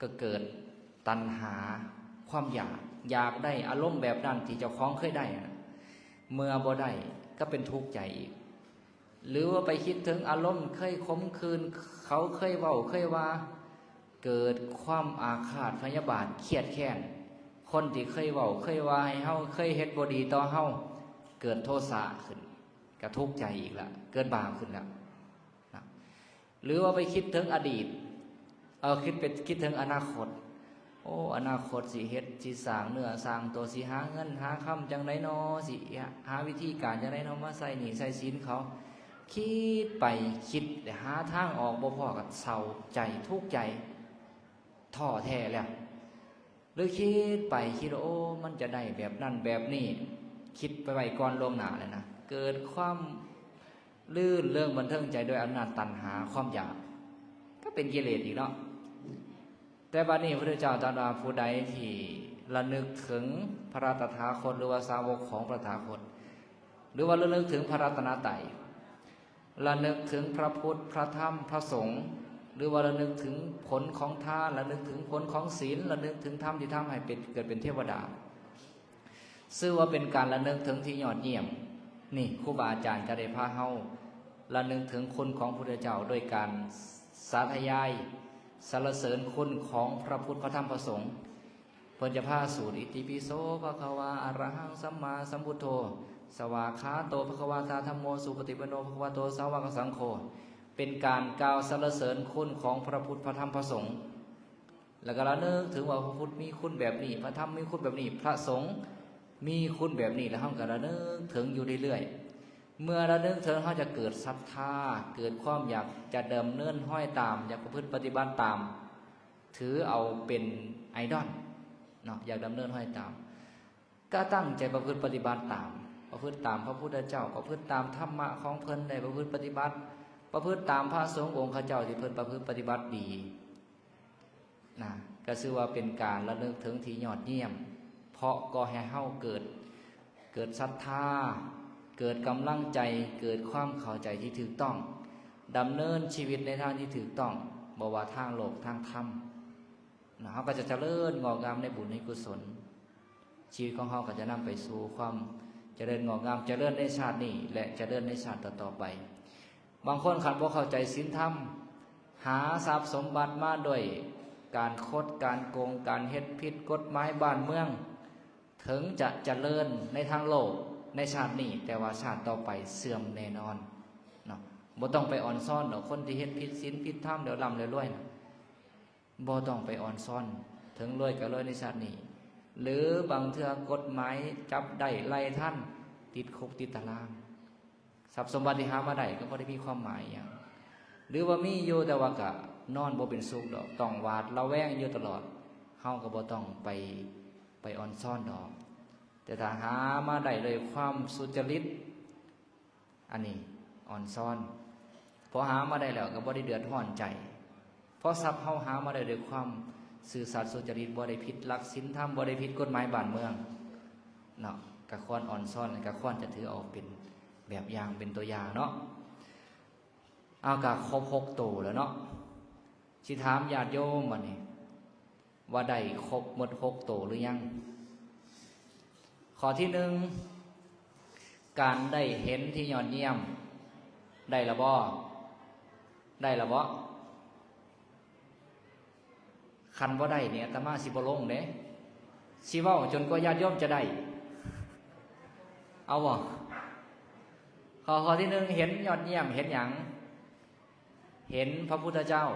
ກໍເກີດຕັນຫາ ຄວາມຢາກ ຢາກໄດ້ອາລົມແບບນັ້ນທີ່ເຈົ້າຂອງເຄີຍໄດ້ນະ ເມື່ອບໍ່ໄດ້ກໍເປັນທຸກໃຈອີກ. ຫຼືວ່າໄປຄິດເຖິງອາລົມເຄີຍຂົມຂື່ນ ເຂົາເຄີຍເວົ້າເຄີຍວ່າ ເກີດຄວາມອາຄາດພະຍາບາດ ຄຽດແຄ້ນ ຄົນທີ່ເຄີຍເວົ້າເຄີຍວ່າໃຫ້ເຮົາ ເຄີຍເຮັດບໍ່ດີຕໍ່ເຮົາ ເກີດໂທສະຂຶ້ນ ກໍທຸກໃຈອີກລະ ເກີດບາບຂຶ້ນລະນະ. ຫຼືວ່າໄປຄິດເຖິງອະດີດ ເອົາ ຄິດໄປ ຄິດເຖິງອະນາຄົດ ໂອ້ ອະນາຄົດຊິເຮັດ ຊິສ້າງເນື້ອສ້າງຕົວ ຊິຫາເງິນຫາຄຳຈັ່ງໃດນໍ ຊິຫາວິທີການຈັ່ງໃດນໍ ມາໃຊ້ໜີ້ໃຊ້ສິນເຂົາ. ຄິດໄປຄິດ ແຕ່ຫາທາງອອກບໍ່ພໍ ກໍເສົ້າໃຈ ທຸກໃຈ ທໍ້ແທ້ແລ້ວ. ຫຼືຄິດໄປຄິດວ່າ ໂອ້ ມັນຈະໄດ້ແບບນັ້ນແບບນີ້ ຄິດໄປໄວ້ກ່ອນລ່ວງໜ້າແລ້ວນະ ເກີດຄວາມລື່ນເລີງບັນເທີງໃຈດ້ວຍອຳນາດຕັນຫາ ຄວາມຢາກ ກໍເປັນກິເລດອີກເນາະ. ແຕ່ບັດນີ້ພະພຸດທະເຈົ້າຕລັດວ່າ ຜູ້ໃດທີ່ລະນຶກເຖິງພະລັດຕະຖາຄົດ ຫຼືວ່າສາວົກຂອງພະລັດຕະຖາຄົດ ຫຼືວ່າລະນຶກເຖິງພະລັດຕະນະໄຕ ລະນຶກເຖິງພະພຸດ ພະທຳ ພະສົງ ຫຼືວ່າລະນຶກເຖິງຜົນຂອງທານ ລະນຶກເຖິງຜົນຂອງສິນ ລະນຶກເຖິງທຳທີ່ທຳໃຫ້ເປັນ ເກີດເປັນເທວະດາ ຊື່ວ່າເປັນການລະນຶກເຖິງທີ່ຍອດຢ້ຽມ. ນີ້ ຄູບາອາຈານຈະໄດ້ພາເຮົາລະນຶກເຖິງຄຸນຂອງພະພຸດທະເຈົ້າ ໂດຍການສາທະຍາຍສັນລະເສີນຄຸນຂອງພະພຸດ ພະທຳ ພະສົງ. ເພິ່ນຈະພາສູດ ອິຕິປິໂສ ພະຄະວາ ອະລະຫັງ ສຳມາສຳພຸດໂທ ສະວາຄາໂຕ ພະຄະວາຕາ ທຳໂມ ສຸປະຕິປັນໂນ ພະຄະວະໂຕ ສາວະກະສັງໂຄ ເປັນການກ່າວສັນລະເສີນຄຸນຂອງພະພຸດ ພະທຳ ພະສົງ ແລ້ວກໍລະນຶກເຖິງວ່າພະພຸດມີຄຸນແບບນີ້ ພະທຳມີຄຸນແບບນີ້ ພະສົງມີຄຸນແບບນີ້ ແລ້ວເຮົາກໍລະນຶກເຖິງຢູ່ເລື້ອຍໆ. ເມື່ອລະນຶກເຖິງ ເຮົາຈະເກີດສັດທາ ເກີດຄວາມຢາກຈະດຳເນີນຮອຍຕາມ ຢາກປະພຶດປະຕິບັດຕາມ ຖືເອົາເປັນໄອດອນເນາະ ຢາກດຳເນີນຮອຍຕາມ ກໍຕັ້ງໃຈປະພຶດປະຕິບັດຕາມ ປະພຶດຕາມພະພຸດທະເຈົ້າ ປະພຶດຕາມທຳມະຂອງເພິ່ນ ໄດ້ປະພຶດປະຕິບັດ ປະພຶດຕາມພະສົງອົງຄະເຈົ້າທີ່ເພິ່ນປະພຶດປະຕິບັດດີນະ ກໍຊື່ວ່າເປັນການລະນຶກເຖິງທີ່ຍອດຢ້ຽມ ເພາະກໍ່ໃຫ້ເຮົາເກີດ ເກີດສັດທາ ເກີດກຳລັງໃຈ ເກີດຄວາມເຂົ້າໃຈທີ່ຖືກຕ້ອງ ດຳເນີນຊີວິດໃນທາງທີ່ຖືກຕ້ອງ ບໍ່ວ່າທາງໂລກທາງທຳນະ ເຮົາກໍຈະຈະເລີນງອກງາມໃນບຸນໃນກຸສົນ ຊີວິດຂອງເຮົາກໍຈະນຳໄປສູ່ຄວາມຈະເລີນງອກງາມ ຈະເລີນໃນຊາດນີ້ ແລະ ຈະເລີນໃນຊາດຕໍ່ໆໄປ. ບາງຄົນຄັນບໍ່ເຂົ້າໃຈສິນທຳ ຫາຊັບສົມບັດມາດ້ວຍການຄົດ ການໂກງ ການເຮັດຜິດກົດໝາຍບ້ານເມືອງ ເຖິງຈະຈະເລີນໃນທາງໂລກໃນຊາດນີ້ ແຕ່ວ່າຊາດຕໍ່ໄປເສື່ອມແນ່ນອນເນາະ. ບໍ່ຕ້ອງໄປອ່ອນຊອນດອກ ຄົນທີ່ເຮັດຜິດສິນຜິດທຳ ແລ້ວລ່ຳແລ້ວລວຍນະ ບໍ່ຕ້ອງໄປອ່ອນຊອນ ເຖິງລວຍກໍລວຍໃນຊາດນີ້ ຫຼືບາງເທື່ອກົດໝາຍຈັບໄດ້ໄລ່ທັນ ຕິດຄຸກຕິດຕາລາງ ຊັບສົມບັດທີ່ຫາມາໄດ້ກໍບໍ່ໄດ້ມີຄວາມໝາຍຫຍັງ ຫຼືວ່າມີຢູ່ແຕ່ວ່າກໍນອນບໍ່ເປັນສຸກດອກ ຕ້ອງຫວາດລະແວງຢູ່ຕະຫຼອດ ເຮົາກໍບໍ່ຕ້ອງໄປ ໄປອ່ອນຊອນດອກ. ແຕ່ຖ້າຫາມາໄດ້ໂດຍຄວາມສຸຈະລິດ ອັນນີ້ອ່ອນຊອນ ເພາະຫາມາໄດ້ແລ້ວກໍບໍ່ໄດ້ເດືອດຮ້ອນໃຈ ເພາະຊັບເຮົາຫາມາໄດ້ໂດຍຄວາມຊື່ສັດສຸຈະລິດ ບໍ່ໄດ້ຜິດຫຼັກສິນທຳ ບໍ່ໄດ້ຜິດກົດໝາຍບ້ານເມືອງເນາະ ກໍຄວນອ່ອນຊອນ ແລະ ກໍຄວນຈະຖືເອົາເປັນແບບຢ່າງ ເປັນຕົວຢ່າງເນາະ. ເອົາ ກໍຄົບຫົກໂຕແລ້ວເນາະ ຊິຖາມຍາດໂຍມບັດນີ້ ວ່າໄດ້ຄົບໝົດຫົກໂຕຫຼືຍັງ? ຂໍ້ທີໜຶ່ງ ການໄດ້ເຫັນທີ່ຍອດຢ້ຽມ ໄດ້ລະບໍ່? ໄດ້ລະບໍ່? ຄັນບໍ່ໄດ້ນີ້ ອາດຕະມາຊິບໍ່ລົງເດ້ ຊິເວົ້າຈົນກວ່າຍາດໂຍມຈະໄດ້ ເອົາບໍ່? ຂໍ້ ຂໍ້ທີໜຶ່ງ ເຫັນຍອດຢ້ຽມ ເຫັນຫຍັງ? ເຫັນພະພຸດທະເຈົ້າ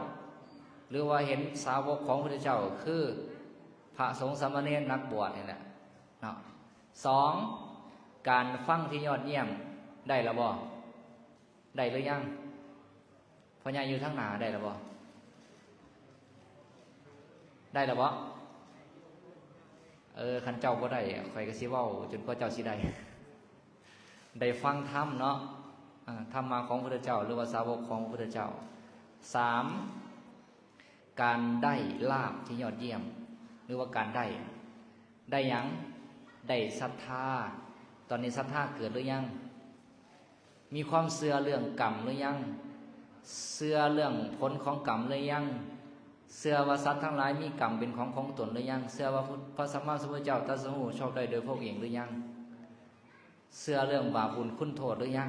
ຫຼືວ່າເຫັນສາວົກຂອງພະພຸດທະເຈົ້າ ຄືພະສົງສາມະເນນນັກບວດນີ້ແຫຼະເນາະ. ສອງ ການຟັງທີ່ຍອດຢ້ຽມ ໄດ້ລະບໍ່? ໄດ້ຫຼືຍັງ? ພໍ່ໃຫຍ່ຢູ່ທາງໜ້າ ໄດ້ລະບໍ່? ໄດ້ລະບໍ່? ເອີ ຄັນເຈົ້າບໍ່ໄດ້ ຂ້ອຍກໍຊິເວົ້າຈົນກວ່າເຈົ້າຊິໄດ້ ໄດ້ຟັງທຳເນາະ. ອ່າ ທຳມະຂອງພະພຸດທະເຈົ້າ ຫຼືວ່າສາວົກຂອງພະພຸດທະເຈົ້າ. ສາມ ການໄດ້ລາບທີ່ຍອດຢ້ຽມ ຫຼືວ່າການໄດ້ ໄດ້ຫຍັງ? ໄດ້ສັດທາ. ຕອນນີ້ສັດທາເກີດຫຼືຍັງ? ມີຄວາມເຊື່ອເລື່ອງກຳຫຼືຍັງ? ເຊື່ອເລື່ອງຜົນຂອງກຳຫຼືຍັງ? ເຊື່ອວ່າສັດທັງຫຼາຍມີກຳເປັນຂອງຂອງຕົນຫຼືຍັງ? ເຊື່ອວ່າພະ ພະສຳມາສຳພຸດທະເຈົ້າຕັດສະຮູ້ຊອບໄດ້ໂດຍພະອົງເອງຫຼືຍັງ? ເຊື່ອເລື່ອງບາບບຸນຄຸນໂທດຫຼືຍັງ?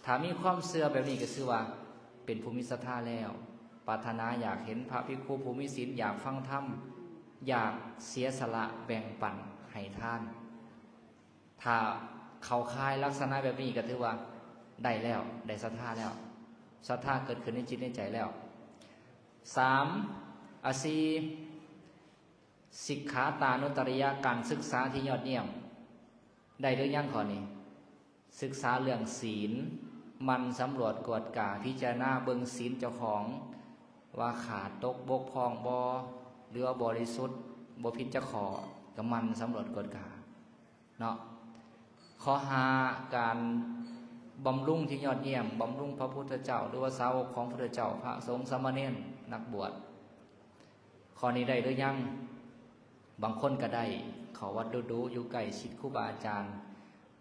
ຖ້າມີຄວາມເຊື່ອແບບນີ້ກໍຊື່ວ່າເປັນຜູ້ມີສັດທາແລ້ວ, ປາດຖະໜາຢາກເຫັນພະພິກຂຸຜູ້ມີສິນ, ຢາກຟັງທຳ, ຢາກເສຍສະຫຼະແບ່ງປັນໃຫ້ທານ. ຖ້າເຂົ້າຂ່າຍລັກສະນະແບບນີ້ກໍຖືວ່າໄດ້ແລ້ວ, ໄດ້ສັດທາແລ້ວ, ສັດທາເກີດຂຶ້ນໃນຈິດໃນໃຈແລ້ວ. ສາມ ອາ ສີ່ ສິກຂາຕານຸດຕະລິຍະ ການສຶກສາທີ່ຍອດຢ້ຽມ. ໄດ້ຫຼືຍັງຂໍ້ນີ້? ສຶກສາເລື່ອງສີນ, ໝັ່ນສຳຫຼວດກວດກາ, ພິຈາລະນາເບິ່ງສີນເຈົ້າຂອງ ວ່າຂາດຕົກບົກຜ່ອງບໍ່ ຫຼືວ່າບໍລິສຸດ, ບໍ່ຜິດຈັກຂໍ້, ກໍໝັ່ນສຳຫຼວດກວດກາເນາະ. ຂໍ້ຫ້າ ການບຳລຸງທີ່ຍອດຢ້ຽມ, ບຳລຸງພະພຸດທະເຈົ້າ ຫຼືວ່າສາວົກຂອງພະພຸດທະເຈົ້າ, ພະສົງສາມະເນນ, ນັກບວດ. ຂໍ້ນີ້ໄດ້ຫຼືຍັງ? ບາງຄົນກໍໄດ້, ເຂົ້າວັດດຸໆ, ຢູ່ໃກ້ຊິດຄູບາອາຈານ.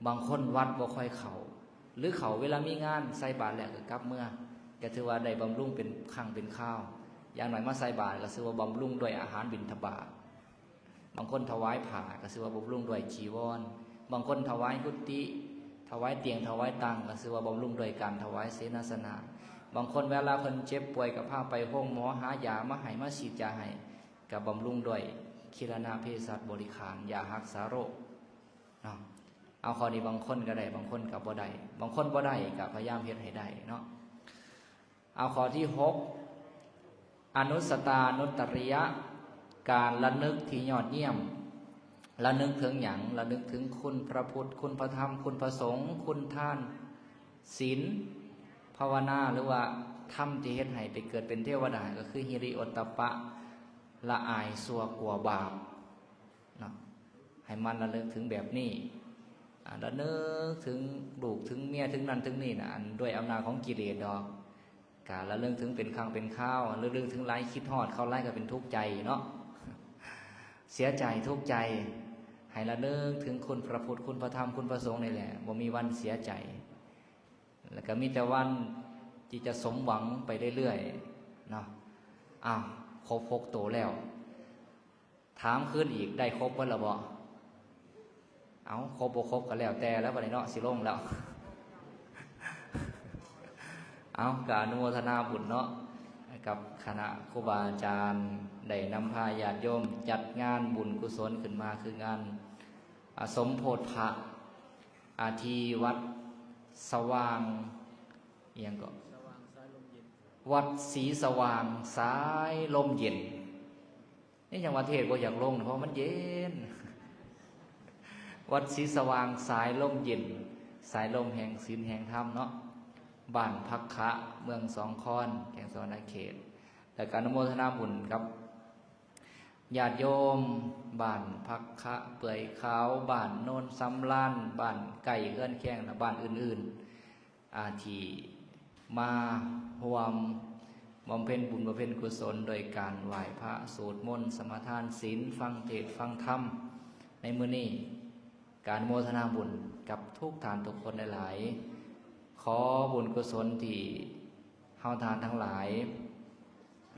ບາງຄົນວັດບໍ່ຄ່ອຍເຂົ້າ ຫຼືເຂົ້າເວລາມີງານ, ໃສ່ບາດແລ້ວກໍກັບເມືອ, ກໍຖືວ່າໄດ້ບຳລຸງເປັນຄັ້ງເປັນຄາວ. ຢ່າງໜ້ອຍມາໃສ່ບາດກໍຊື່ວ່າບຳລຸງດ້ວຍອາຫານບິນທະບາດ. ບາງຄົນຖວາຍຜ້າກໍຊື່ວ່າບຳລຸງດ້ວຍຈີວອນ, ບາງຄົນຖວາຍກຸຕິ, ຖວາຍຕຽງ, ຖວາຍຕັ່ງ ກໍຊື່ວ່າບຳລຸງດ້ວຍການຖວາຍເສນາສະນະ. ບາງຄົນເວລາເພິ່ນເຈັບປ່ວຍກໍພາໄປໂຮງໝໍ, ຫາຢາມາໃຫ້, ມາສີດຢາໃຫ້, ກໍບຳລຸງດ້ວຍຄີລະນະເພສັດບໍລິຂານ, ຢາຮັກສາໂລກເນາະ. ເອົາ ຂໍ້ນີ້ບາງຄົນກໍໄດ້, ບາງຄົນກໍບໍ່ໄດ້, ບາງຄົນບໍ່ໄດ້ກໍພະຍາຍາມເຮັດໃຫ້ໄດ້ເນາະ. ເອົາ ຂໍ້ທີຫົກ ອະນຸສະຕານຸດຕະລິຍະ ການລະນຶກທີ່ຍອດຢ້ຽມ. ລະນຶກເຖິງຫຍັງ? ລະນຶກເຖິງຄຸນພະພຸດ, ຄຸນພະທຳ, ຄຸນພະສົງ, ຄຸນທານ, ສິນ, ພາວະນາ ຫຼືວ່າທຳທີ່ເຮັດໃຫ້ໄປເກີດເປັນເທວະດາ ກໍຄືຮິລິໂອດຕະປະ, ລະອາຍຊົ່ວ, ກົວບາບ. ເນາະ ໃຫ້ໝັ່ນລະນຶກເຖິງແບບນີ້, ອາ ລະນຶກເຖິງລູກເຖິງເມຍເຖິງນັ້ນເຖິງນີ້ນະ, ອັນດ້ວຍອຳນາດຂອງກິເລດດອກ. ກະລະນຶກເຖິງເປັນຄັ້ງເປັນຄາວ, ລະນຶກເຖິງຫຼາຍຄິດຮອດ, ຄາວຫຼາຍກໍເປັນທຸກໃຈເນາະ, ເສຍໃຈ, ທຸກໃຈ. ໃຫ້ລະນຶກເຖິງຄຸນພະພຸດ, ຄຸນພະທຳ, ຄຸນພະສົງນີ້ແຫຼະ, ບໍ່ມີວັນເສຍໃຈ. ແລ້ວກໍມີແຕ່ວັນທີ່ຈະສົມຫວັງໄປເລື້ອຍໆເນາະ. ອ້າວ ຄົບຫົກໂຕແລ້ວ. ຖາມຄືນອີກ, ໄດ້ຄົບເບິດແລ້ວບໍ່? ເອົ້າ ຄົບບໍ່ຄົບກໍແລ້ວແຕ່ແລ້ວ ບັດນີ້ເນາະ, ຊິລົງແລ້ວ. ເອົ້າ ກໍອະນຸໂມທະນາບຸນເນາະ ກັບຄະນະຄູບາອາຈານ ໄດ້ນຳພາຍາດໂຍມຈັດງານບຸນກຸສົນຂຶ້ນມາ, ຄືງານ ອາ ສົມໂພດພະ ອາ ທີ່ວັດສະຫວ່າງ ອີ່ຫຍັງເກາະ? ວັດສີສະຫວ່າງສາຍລົມເຢັນ. ນີ້ຫຍັງວ່າເທດບໍ່ຢາກລົງ ເພາະມັນເຢັນ. ວັດສີສະຫວ່າງສາຍລົມເຢັນ, ສາຍລົມແຫ່ງສິນແຫ່ງທຳເນາະ, ບ້ານພັກຂະ ເມືອງສອງຄອນ ແຂວງສະຫວັນນະເຂດ. ແລ້ວກໍອະນຸໂມທະນາບຸນກັບ ຍາດໂຍມບ້ານພັກຂະເປື່ອຍຂາວ, ບ້ານໂນນສຳລານ, ບ້ານໃກ້ເຮືອນຄຽງ ແລະ ບ້ານອື່ນໆ ອາ ທີ່ມາຮ່ວມບຳເພັນບຸນບຳເພັນກຸສົນ ໂດຍການໄຫວ້ພະ, ສວດມົນ, ສະມາທານສິນ, ຟັງເທດຟັງທຳໃນມື້ນີ້. ການໂມທະນາບຸນກັບທຸກທ່ານທຸກຄົນຫຼາຍໆ. ຂໍບຸນກຸສົນທີ່ເຮົາທ່ານທັງຫຼາຍ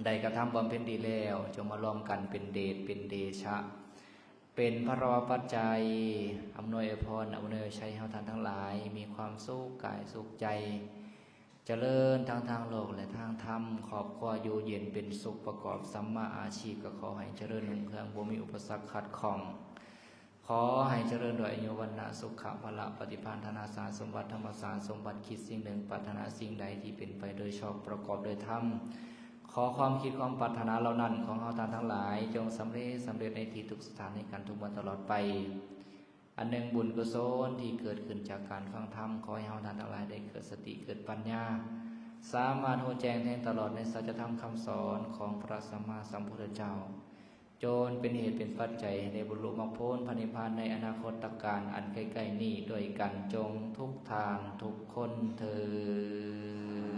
ໄດ້ກະທຳບຳເພັນດີແລ້ວ ຈົ່ງມາລວມກັນເປັນເດດເປັນເດຊະ ເປັນພະລະວະປັດໄຈ ອຳນວຍອວຍພອນ ອຳນວຍໄຊໃຫ້ເຮົາທ່ານທັງຫຼາຍ ມີຄວາມສຸກກາຍສຸກໃຈ ຈະເລີນທັງທາງໂລກ ແລະ ທາງທຳ, ຄອບຄົວຢູ່ເຢັນເປັນສຸກ, ປະກອບສຳມາອາຊີບ ກໍຂໍໃຫ້ຈະເລີນຮຸ່ງເຮືອງ, ບໍ່ມີອຸປະສັກຂັດຂ້ອງ. ຂໍໃຫ້ຈະເລີນດ້ວຍອາຍຸ ວັນນະ ສຸຂະ ພະລະ, ປະຕິພານ ທະນະສານສົມບັດ, ທຳມະສານສົມບັດ, ຄິດສິ່ງໜຶ່ງ ປາດຖະໜາສິ່ງໃດທີ່ເປັນໄປໂດຍຊອບ ປະກອບໂດຍທຳ. ຂໍຄວາມຄິດຄວາມປາດຖະໜາເຫຼົ່ານັ້ນຂອງເຮົາທ່ານທັງຫຼາຍ ຈົ່ງສຳເລັດ, ສຳເລັດໃນທີ່ທຸກສະຖານ ໃນການທຸກວັນຕະຫຼອດໄປ. ອັນໜຶ່ງ ບຸນກຸສົນທີ່ເກີດຂຶ້ນຈາກການຟັງທຳ ຂໍໃຫ້ເຮົາທ່ານທັງຫຼາຍໄດ້ເກີດສະຕິ ເກີດປັນຍາ ສາມາດຮູ້ແຈ້ງແທງຕະຫຼອດໃນສັດຈະທຳຄຳສອນຂອງພະສຳມາສຳພຸດທະເຈົ້າ. ຈົນເປັນເຫດເປັນປັດໄຈໃຫ້ໄດ້ບັນລຸມັກຜົນພະນິບພານໃນອະນາຄົດຕະການອັນໃກ້ໆນີ້ດ້ວຍກັນ ຈົ່ງທຸກທ່ານທຸກຄົນເທີ້ນ.